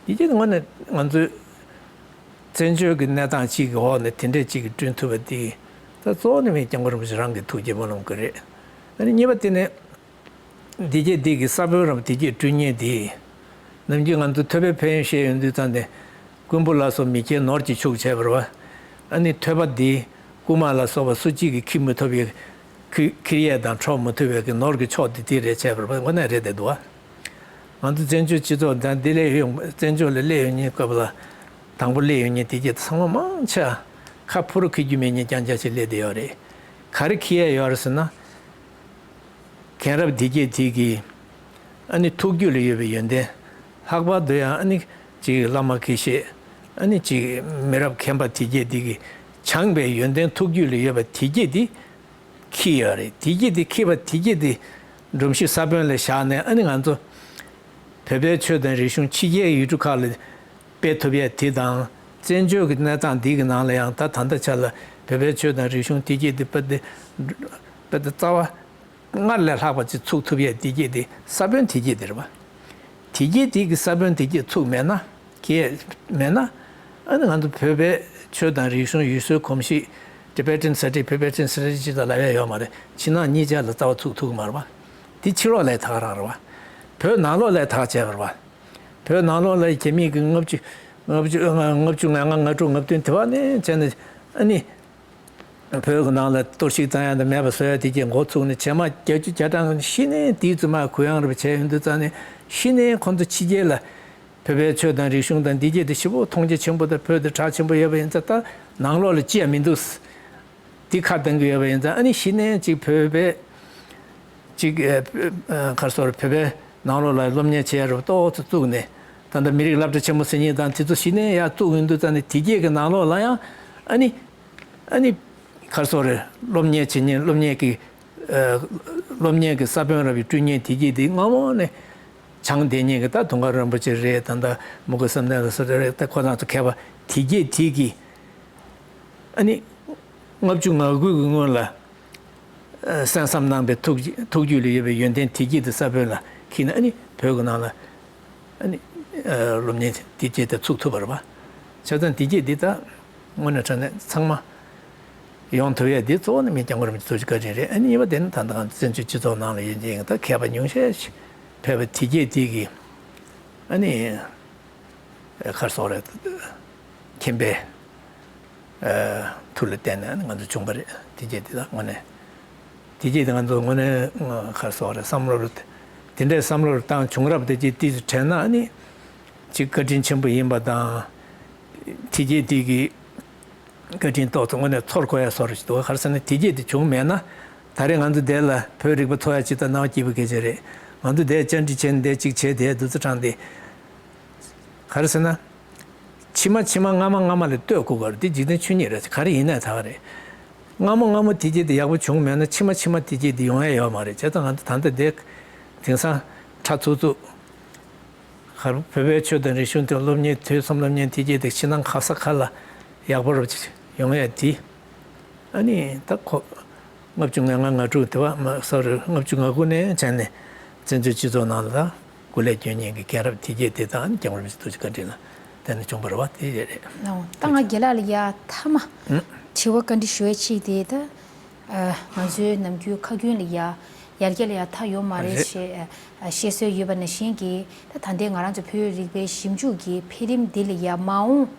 ཡིན་གྱི་དངོས་གནས་ང་ཚོའི་བཙན་བྱོལ་གྱི་གནས་སྟངས་གཅིག་གི་འོག་ནས་དེ་འདྲས་གཅིག་གི་བསྐྲུན་ཐུབ་པ་འདི་ད་གཙོ་བོ་ནས་མི་སྐྱབས་མགོན་རིན་པོ་ཆེ་རང་གི་ཐུགས་དགྱེས་སྨོན་ལམ་གྱི་རེད། ཨ་ནི་གཉིས་པ་དེ་ནས། འདི་གྱད་འདི་གི་ས་བོན་རམ་འདི་གྱད་བསྐྲུན་མཁན་འདི། ནམ་རྒྱུན་ང་ཚོ་ཐོས་པའི་ཕན་ཡོན་བཤད་ཡོང་དུས་ཙང་ནས། རྐུན་པོ་ལ་སོགས་མི་སྐྱེ་ནོར་གྱིས་ཕྱུག་བྱས་པ་རེད་བ། ཨ་ནི་ཐོས་པ་འདི་རྐུན་མ་ལ་སོགས་པ་སུ་གཅིག་གིས་འཁྱེར་མི་ཐུབ་པའི། འཁྱེར་འཁྱེར་ཡས་དང་འཕྲོག་མི་ཐུབ་པའི་གི་ནོར་གྱི་མཆོག་འདི་དེ་རེད་བྱས་པ་རེད་བ། དངོས་གནས་རེད་བསྡད་འདུག་བ། ང་ཚོ་བཙན་བྱོལ་སྤྱི་ཚོགས་དང་འདི་སླེབས་ཡོང་བཙན་བྱོལ་ལ་སླེབས་ཡོང་མཁན་སྐབས་ལ་དང་པོ་སླེབས་ཡོང་མཁན་དེ་གྱད་ཚང་མ་མང་ཆེ་ཁ་ཕུ་རུ་འཁྱེར་རྒྱུ་མེད་མཁན་རྐྱང་རྐྱང་ཞིག་སླེབས་བསྡད་ཡོད་རེད། ག་རེ་འཁྱེར་ཡས་ཡོད་རེད་ཟེར་ན། མཁན་རབས་འདི་གྱད་དེ་གི་ཨ་ནི་ཐུགས་རྒྱུད་ལ་ཡོད་པའི་ཡོན་ཏན། ལྷག་པར་དུ་ཡང་ཨ་ནི་ཅིག་བླ་མ་དགེ་བཤེས། ཨ་ནི་ཅིག་མི་རབས་མཁན་པ་དེ་གྱད་དེ་གི་སྦྱངས་པའི་ཡོན་ཏན་ཐུགས་རྒྱུད་ལ་ཡོད་པ་དེ་གྱད་དེ་འཁྱེར་ཡོད་རེད། དེ་གྱད་དེ་འཁྱེར་བ་དེ་གྱད་དེ་སྒྲོམ་གཞི་ས་བོན་ལ་བཞག་ནས་ཨ་ནི་ང་ཚོ་བོད་ བོད་པའི་ཆོས་དང་རིག་གཞུང་ཕྱི་རྒྱལ་ཡུལ་གྲུ་ཁག་ལ་སྤེལ་ཐུབ་ཡས་དེ་དང་། བཙན་བྱོལ་གྱི་གནས་སྟངས་འདི་གི་ནང་ལ་ཡང་ད་ད་ལྟ་ཆ་ལ་བོད་པའི་ཆོས་དང་རིག་གཞུང་དེ་གྱད་དེ་དཔེ་དེ་དཔེ་དེ་རྩ་བ་སྔར་ལས་ལྷག་པ་ཅིག་ཚུགས་ཐུབ་ཡས་དེ་གྱད་དེ་ས་བོན་དེ་གྱད་དེ་རེད་པ། དེ་གྱད་དེ་གི་ས་བོན་དེ་གྱད་ཚུགས་མེད་ན། གྱད་མེད་ན། ཨ་ནི་ང་ཚོ་བོད་པའི་ཆོས་དང་རིག་གཞུང་ཡུལ་སྲོལ་གོམས་གཤིས། Tibetan Strategy, Tibetan Strategy ཅེས་ལབ་ཡས་ཡོད་མ་རེད། ཕྱི་ནང་གཉིས་ཆ་ལ་རྩ་བ་ཚུགས་ཐུབ་ཀྱི་མ་རེད་པ། དེ་ཕྱི་ལོགས་ལ་ཡ་ཐག་རང་རེད་པ། བོད་ནང་ལོགས་ལ་ཡ་ཐག་བཅད་པ་རེད་པ། བོད་ནང་ལོགས་ལ་རྒྱ་མི་གི་ལྔ་བཅུ་ལྔ་བཅུ་ལྔ་བཅུ་ང་ལྔ་ང་དྲུག་ང་བདུན་དེ་བ་ནས་བྱས་ནས། ཨ་ནི་བོད་ཀྱི་ནང་ལ་གཏོར་བཤིག་བཏང་ཡ་དང་མེད་པ་བཟོ་ཡ་དེ་གྱད་འགོ་ཚུགས་ནས། བྱེ་མ་བརྒྱད་ཅུ་གྱ་གྲངས་གཞི་ནས་དེའི་རྩིབ་མ་གུ་ཡངས་རེད་པ་བྱས་ཡོང་དུས་ཙང་ནས། གཞི་ནས་ཁོང་ཚོ་ཕྱི་རྒྱལ་ལ་བོད་པའི་ཆོས་དང་རིག་གཞུང་དང་འདི་གྱད་དེ་ཞེ་པོ་མཐོང་རྒྱ་ཆེན་པོ་དང་། བོད་དེ་གྲགས་ཆེན་པོ་ཡོད་པ་ཡིན་ཙང་། ད་ནང་ལོགས་ལ་ཅི་ཡང་མི་འདུག་འདི་ཁ་གཏང་གི་ཡོད་པ་ཡིན་ཙང་། ཨ་ནི་གཞི་ནས་ཅིག་བོད་པའི་ཅིག་ཨ་ཨ་ག་རེ་ཟེར། བོད་པའི་ནང་ལོགས་ལ་སློབ་གཉེར་བྱེད་ཡ་རུ་ཏོག་ཙམ་བཙུགས་ནས། ད་ལྟ་མི་རིགས་སློབ་གྲྭ་ཆེན་མོ་ཟེར་མཁན་དང་དེ་ཚོ་གཞི་ནས་ཡར་བཙུགས་ཡོང་དུས་ཙང་ནས། དེ་གྱད་ཀྱི་ནང་ལོགས་ལ་ཡང་ཨ་ནི་ཨ་ནི་ག་རེ་ཟེར། སློབ་གཉེར་བྱེད་མཁན། སློབ་གཉེར་གྱི་ཨ་སློབ་གཉེར་གྱི་ས་བོན་ར་བའི་སྤྲུལ་གཉེར་དེ་གྱད་དེ་སྔ་མོ་ནས་སྦྱངས་བསྡད་མཁན་གྱི། ད་དུང་དཀར་རིན་པོ་ཆེ་རེད། ད་ལྟ་མུ་གེ་བསམ་གཏན་ལགས་སུ་རེད། ད་ཁོ་རང་ཚོ་མཁས་པ་དེ་གྱད་དེ་གིས་ཨ་ནི་ལྔ་བཅུ་ང་དགུ་གི་སྔོན་ལ་ཨ་གསན་བསམ་གནང་པའི་ཐུགས་ཐུགས་རྒྱུད་ལ་ཡོད་པའི་ཡོན་ཏན་དེ་གྱད་དེ་ས་བོན་ལ་འཁྱེར་ནས། ཨ་ནི་བོད་ཀྱི་ནང་ལ་ཨ་ནི་ཨ་སློབ་གཉེར་དེ་གྱད་དེ་ཚུགས་ཐུབ་པ་རེད་པ། བྱས་ཙང་དེ་གྱད་དེ་ད་དངོས་གནས་དྲང་གནས་ཚང་མ་ཡོང་ཐུབ་ཡ་དེ་གཙོ་བོ་ནི་མི་སྐྱབས་མགོན་རིན་པོ་ཆེ་ཐུགས་རྗེ་བཀའ་དྲིན་རེད། ཨ་ནི་གཉིས་པ་དེ་ནི་ད་ལྟ་ང་ཚོ་བཙན་བྱོལ་སྤྱི་ཚོགས་ནང་ལ་ཡིན་ཅིང་། ད་མཁས་པ་ཉུང་ཤས་ཤིག་ཕེབས་པ་དེ་གྱད་དེ་གིས་ཨ་ནི་ག་རེ་ཟེར། མཁྱེན་པའི་ཨ་མཐུ་ལ་བརྟེན་ནས་ང་ཚོ་བྱུང་བ་རེད། དེ་གྱད་དེ་ད་དངོས་གནས། དེ་གྱད་དེ་ང་ཚོ་དངོས་གནས་ག་རེ་ཟེར། བསམ་བློ་རུ་དེ་འདྲའི་བསམ་བློ་རུ་བཏང་བྱུང་རབས་དེ་གྱད་དེ་དྲན་ན། ཨ་ནི་ཅིག་བཀའ་དྲིན་ཆེན་པོ་ཡིན་པ་དང་། དེ་གྱད་དེ་གི་བཀའ་དྲིན་ཏོག་ཙམ་དངོས་གནས་ཚོར་དགོས་ཡ་བཟོ་འདྲ་ཞིག་འདུག། ག་རེ་ཟེར་ན། དེ་གྱད་དེ་བྱུང་མེད་ན། ད་རེས་ང་ཚོ་འདི་ལ་བོད་རིག་པ་ཐོབ་ཡ་ཅིག་ད་སྣང་བ་སྐྱིད་པོ་སྐད་ཆ་རེད། ང་ཚོ་འདིར་བཅར་འདྲི་བྱས་ནས་འདིར་ཅིག་བྱས་བསྡད་དུས་ཚོད་སྐྲག་སྟེ། ག་རེ་ཟེར་ན། ཕྱི་མ་ཕྱི་མ་སྔ་མ་སྔ་མ་ལ་ལྟོས་དགོས་པ་རེད། དེ་འཇིག་རྟེན་ཆོས་ཉིད་རེད། ག་རེ་ཡིན་ནའི་ད་ག་རེད། སྔ་མོ་སྔ་མོ་དེ་གྱད་དེ་ཡག་པོ་བྱུང་མེད་ན། ཕྱི་མ་ཕྱི་མ་དེ་གྱད་དེ་ཡོང་ཡ་ཡོད་མ་རེད། བྱས་ཙང་ང་ཚོ་ད་ལྟ་འདི་དེང་སང་ཁྲ་ཚུགས་ཚུགས། ག་རེ། བོད་པའི་ཆོས་དང་རིག་གཞུང་དེ་སློབ་གཉེར། ཐོས་བསམ་སློབ་གཉེར་དེ་གྱད་དེ་ཕྱི་ནང་ག་ས་ག་ལ་ཡག་པོ་རུ་ཡོང་ཡ་དེ། ཨ་ནི་ད་ཁོ་ལྔ་བཅུ་ང་ལྔ་ང་དྲུག་དེ་བ་མ་སོ་རེ། ལྔ་བཅུ་ང་དགུ་ནས་བྱས་ནས་བཙན་བྱོལ་སྤྱི་ཚོགས་ནང་ལ་སྐུ་ལས་བསྐྱོན་མཁན་གྱི་རྒན་རབས་དེ་གྱད་དེ་དང་། སྐྱབས་མགོན་རིན་པོ་ཆེ་ཐུགས་རྗེ་བཀའ་དྲིན་ལ་བརྟེན་ནས་བྱུང་བ་རེད་པ། དེ་རེད། ཨོ། ད་ང་རྒན་ལགས་ལ་ཡ་མཐའ་མ་ཨུ། དྲི་བ་བཀའ་འདྲི་ཞུ་ཡ་ཅིག་དེ། ད་ཨ་ང་ཚོའི་ནམ་རྒྱུན་ཁ་རྒྱུན་ལ་ཡ་ཡར་རྒྱས་ལ་ཡ་མཐའ་ཡོད་མ་རེད་རེད། ཞེས་ཨ་བཤད་སྲོལ་ཡོད་པ་ནང་བཞིན་གྱི། ད་ད་ལྟའི་ང་རང་ཚོ་བོད་རིག་པའི་ཞིབ་འཇུག་གི་འཕེལ་རིམ་འདི་ལ་ཡ་མ་འོངས་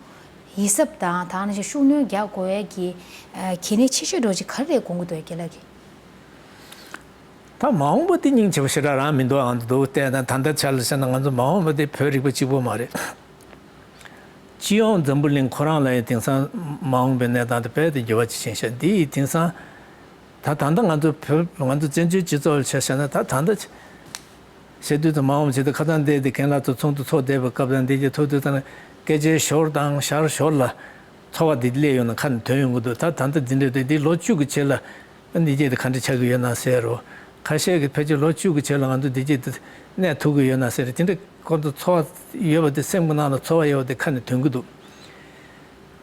ཡིད་གཟབ་དང་། ད་ནང་བཞིན་ཤུགས་སྣོན་རྒྱག་དགོས་ཡ་གི་ཨ་གལ་གནད་ཆེ་ཤོས་འདྲ་ཅིག་ག་རེ་རེད་དགོངས་ཀྱི་འདུག། རྒན་ལགས་ཀྱིས། ད་མ་འོངས་པ་དེ་སྙིང་རྗེ་པོ་ཞེ་དྲག་རང་མི་འདུག། ཨང་འདུག་བལྟས་ན། ད་ལྟ་ཆ་ལ་བཤད་ན་ང་ཚོ་མ་འོངས་པ་དེ་བོད་རིག་པ་གཅིག་པོ་མ་རེད། སྤྱི་ཡོངས་འཛམ་བུ་གླིང་ཁོ་རང་ལ་ཡང་དེང་སང་མ་འོངས་པའི་གནས་སྟངས་དེ་རྦད་དེ་འགྱུར་བ་ཅིག་ཕྱིན་ཤག། འདི་ཡིས་དེང་སང་ད་ད་ལྟ་ང་ཚོ་བོད། ང་ཚོ་བཙན་བྱོལ་སྤྱི་ཚོགས་ལ་ཆ་བཞག་ན། ད་ད་ལྟ་བཤད་དུས་ཙམ་མ་འོངས་པ་ཆེད་དུ་ཁ་སང་འདས་དེ་རྒན་ལགས་ཚོ་ཚོགས་འདུ་ཚོགས་བསྡད་པའི་སྐབས་དང་འདི་གྱད་ཐུག་དུས་ཙམ་ལ། སྐད་ཆའི་ཞོར་དང་ཞར་ཞོར་ལ་ཚོར་བ་འདི་སླེབས་ཡོང་ན་ཁ་ནས་ཐོན་ཡོང་གི་འདུག། ད་ད་ལྟ་འདི་འདྲ་རེད། འདི་ལོ་བཅུ་གི་རྗེས་ལ་འདི་གྱད་དེ་ག་འདྲ་ཆགས་ཀྱི་ཡོད་ན་ཟེར་རོ། ཁ་ཤས་ཀྱིས་ཕལ་ཆེར་ལོ་བཅུ་གི་རྗེས་ལ་ང་ཚོ་འདི་གྱད་དེ་གནས་ཐུབ་ཀྱི་ཡོད་ན་ཟེར། དེ་འདྲ་ཁོང་ཚོ་ཚོར་བ་ཡོད་པ་དེ། སེམས་ཀྱི་ནང་ལ་ཚོར་བ་ཡོད་པ་དེ་ཁ་ནས་ཐོན་གྱི་འདུག།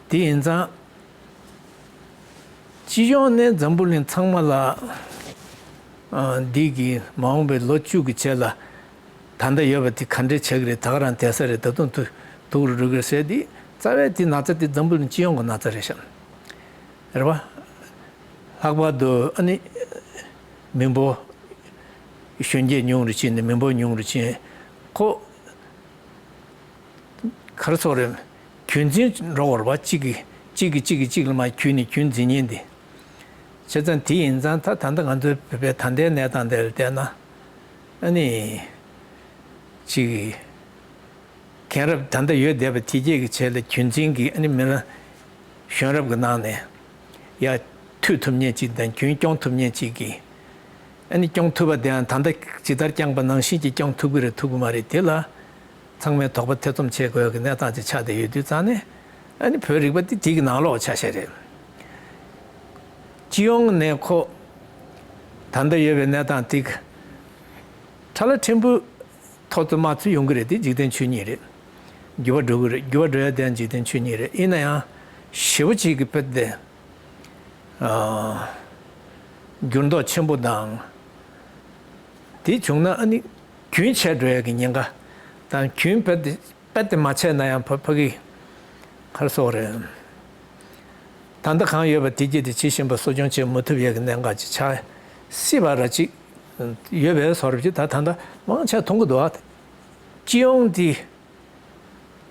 དེ་ཡིན་ཙང་། སྤྱི་ཡོངས་ནས་འཛམ་བུ་གླིང་ཚང་མ་ལ་ཨ་འདི་གི་མ་འོངས་པའི་ལོ་བཅུ་གི་རྗེས་ལ་ད་ལྟ་ཡོད་པ་དེ་ག་འདྲ་ཆགས་ཀྱི་རེད། ད་ག་རང་བསྡད་ས་རེད། ད་དུང་དུ་སྡུག་རུ་འགྲོ་གི་རེད་ཟེར། དེ་རྩ་བའི་དེ་ན་ཚ་དེ་འཛམ་བུ་གླིང་སྤྱི་ཡོངས་ཀྱི་ན་ཚ་རེད་ཤག། རེད་པ། ལྷག་པར་དུ་ཨ་ནི་མི་འབོར་གཞོན་སྐྱེས་ཉུང་རུ་ཕྱིན་ནས། མི་འབོར་ཉུང་རུ་ཕྱིན། ཁོ་ག་རེ་ཟེར་རེད། རྒྱུན་འཛིན་འགྲོ་བར་བ། གཅིག་གིས་གཅིག་གིས་གཅིག་གིས་གཅིག་ལ་མར་རྒྱུན་ནས་རྒྱུན་འཛིན་མཁན་དེ། བྱས་ཙང་དེ་ཡིན་ཙང་ད་ད་ལྟ་ང་ཚོའི་བོད་པའི་ད་ལྟའི་གནས་སྟངས་དེ་ལ་བལྟས་ན། ཨ་ནི་གཅིག་གིས་རྒན་རབས་ད་ལྟ་ཡོད་བསྡད་པ་དེ་གྱད་ཀྱི་ཆེད་ལ་རྒྱུན་འཛིན་གྱི། ཨ་ནི་མི་ལ་གཞོན་རབས་ཀྱི་ནང་ནས་ཡར་མཐུད་ཐུབ་མཁན་ཅིག་དང་། རྒྱུན་སྐྱོང་ཐུབ་མཁན་ཅིག་གིས། ཨ་ནི་སྐྱོང་ཐུབ་པ་དེའང་ད་ལྟ་ཇི་ལྟར་བསྐྱངས་པ་ནང་བཞིན་གྱིས་སྐྱོང་ཐུབ་ཀྱི་རེད་ཐུབ་ཀྱི་མ་རེད། དེ་ལ་ཚང་མས་དོགས་པ་ཐེ་ཚོམ་བྱེད་དགོས་ཀྱི་གནས་སྟངས་ཅིག་ཆགས་བསྡད་ཡོད་དུས་ཙང་ནས། ཨ་ནི་བོད་རིག་པ་འདི་དེ་གི་ནང་ལོགས་ཆ་ཤས་རེད། སྤྱི་ཡོངས་ནས་ཁོ་ད་ལྟ་ཡོད་པའི་གནས་སྟངས་དེ་གི་ཁྲ་ལ་ཕྲན་བུ་ ཐོག་ཏུ་མ་ཚུད་ཡོང་གི་རེད། དེ་འཇིག་རྟེན་ཆོས་ཉིད་རེད། འགྱུར་བ་འགྲོ་གི་རེད། འགྱུར་བ་འགྲོ་ཡ་དེ་ཡང་འཇིག་རྟེན་ཆོས་ཉིད་རེད། ཡིན་ན་ཡང་ཞེ་པོ་ཅིག་གི་དཔེ་དེ། ཨ། འགྱུར་ལྡོག་ཆེན་པོ་དང་། དེ་བྱུང་ན་ཨ་ནི་རྒྱུན་ཆད་འགྲོ་ཡ་གི་ཉེན་ཁ་དང་། རྒྱུན་དཔེ་དེ་དཔེ་དེ་མ་ཆད་ན་ཡང་ཕ་ཕ་གི་ག་རེ་ཟེར་དགོས་རེད། ད་ལྟ་གང་ཡོད་པ་དེ་རྒྱས་དེ་ཇི་བཞིན་པ་གསོ་སྐྱོང་བྱེད་མི་ཐུབ་ཡས་ཀྱི་གནད་འགག་ཅིག་ཆགས་སྲིད་པ་ར་ཅིག་ཡོད་པའི་བཟོ་འདྲ་ཅིག་ད་ད་ལྟ་མང་ཆེ་མཐོང་གི་འདུག་ཨ། སྤྱི་ཡོངས་དེ་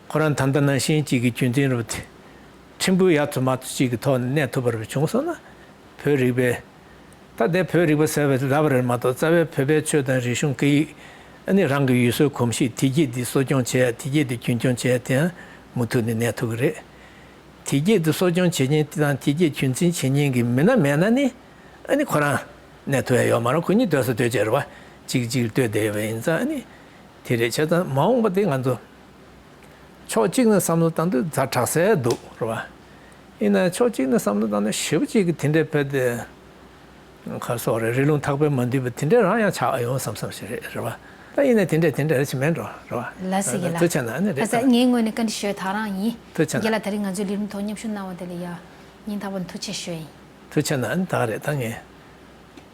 ཁོ་རང་ད་ལྟ་ནང་བཞིན་ཅིག་གི་རྒྱུན་འཛིན་རུ་དེ་ཕྲན་བུ་ཡག་ཏུ་མ་ཏུ་ཅིག་གི་ཐོག་ནས་གནས་ཐུབ་པ་རུ་བྱུང་སོང་ན། བོད་རིག་པའི་ད་ལྟའི་བོད་རིག་པ་ཟེར་བའི་ལབ་པ་རེད་མ་གཏོགས། རྩ་བའི་བོད་པའི་ཆོས་དང་རིག་གཞུང་སྐད་ཡིག་ཨ་ནི་རང་གི་ཡུལ་སྲོལ་གོམས་གཤིས་དེ་རྒྱས་དེ་གསོ་སྐྱོང་བྱེད་ཡ། དེ་རྒྱས་དེ་རྒྱུན་སྐྱོང་བྱེད་ཡ་དེ་ཡང་མུ་མཐུད་ནས་གནས་ཐུབ་ཀྱི་རེད། དེ་རྒྱས་དེ་གསོ་སྐྱོང་བྱེད་མཁན་དེ་དང་དེ་རྒྱས་རྒྱུན་འཛིན་བྱེད་མཁན་གྱི་མི་སྣ་མེད་ན་ནི་ཨ་ནི་ཁོ་རང་གནས་ཐུབ་ཡ་ཡོད་མ་རེད། ཁོ་གཉིས་སྡོད་ས་སྡོད་བྱས་རེད་བ། གཅིག་གཅིག་ལ་ལྟོས་བསྡད་ཡོད་པ་ཡིན་ཙང་། ཨ་ནི་དེ་རེད། བྱས་ཙང་མ་འོངས་པ་དེ་ང་ཚོ་ཕྱོགས་གཅིག་ནས་བསམ་བློ་བཏང་དུས་ཛ་དྲག་ས་འདུག་རེད་བ། ཡིན་ན་ཕྱོགས་གཅིག་ནས་བསམ་བློ་བཏང་ན་ཞེ་པོ་ཅིག་གི་དེ་འདྲའི་དཔེ་དེ་ག་རེ་ཟེར་དགོས་རེད། རི་ལུང་ཐག་པས་མ་འདུས་པ་དེ་འདྲའི་རང་ཡང་ཆགས་ཡོང་བསམ་བསམ་ཞིག་རེད། རེད་བ། ད་ཡིན་ནའི་དེ་འདྲས་དེ་འདྲས་རེད་ཅིག་མིན་འགྲོ། རེད་བ། ལགས་སོ། ཡིན་ལགས། ཐུགས་རྗེ་གནང་། ཨ་ནི་རེད། ཨ་ཙི། ད་ངའི་ངོས་ནས་བཀའ་འདྲི་ཞུ་ཡ་ད་རང་ཡིན། ཐུགས་རྗེ་གནང་། རྒན་ལགས་ད་རིང་ང་ཚོའི་ལས་རིམ་ཐོག་མཉམ་ཞུགས་གནང་བ་དེ་ལ་ཡ་སྙིང་ཐག་པ་ནས་ཐུགས་རྗེ་ཆེ་ཞུ་ཡ་ཡིན། ཐུགས་རྗེ་གནང་། ཨ་ནི་ད་ག་རེད། ད་ངས་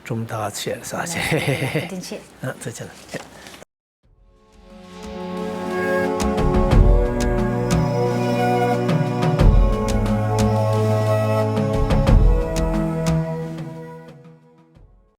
སྒྲུང་ད་ག་ཚོད་བཤད་རེད་ཟེར་བ་བྱས། བཀའ་དྲིན་ཆེ། ཨ། ཐུགས་རྗེ་གནང་།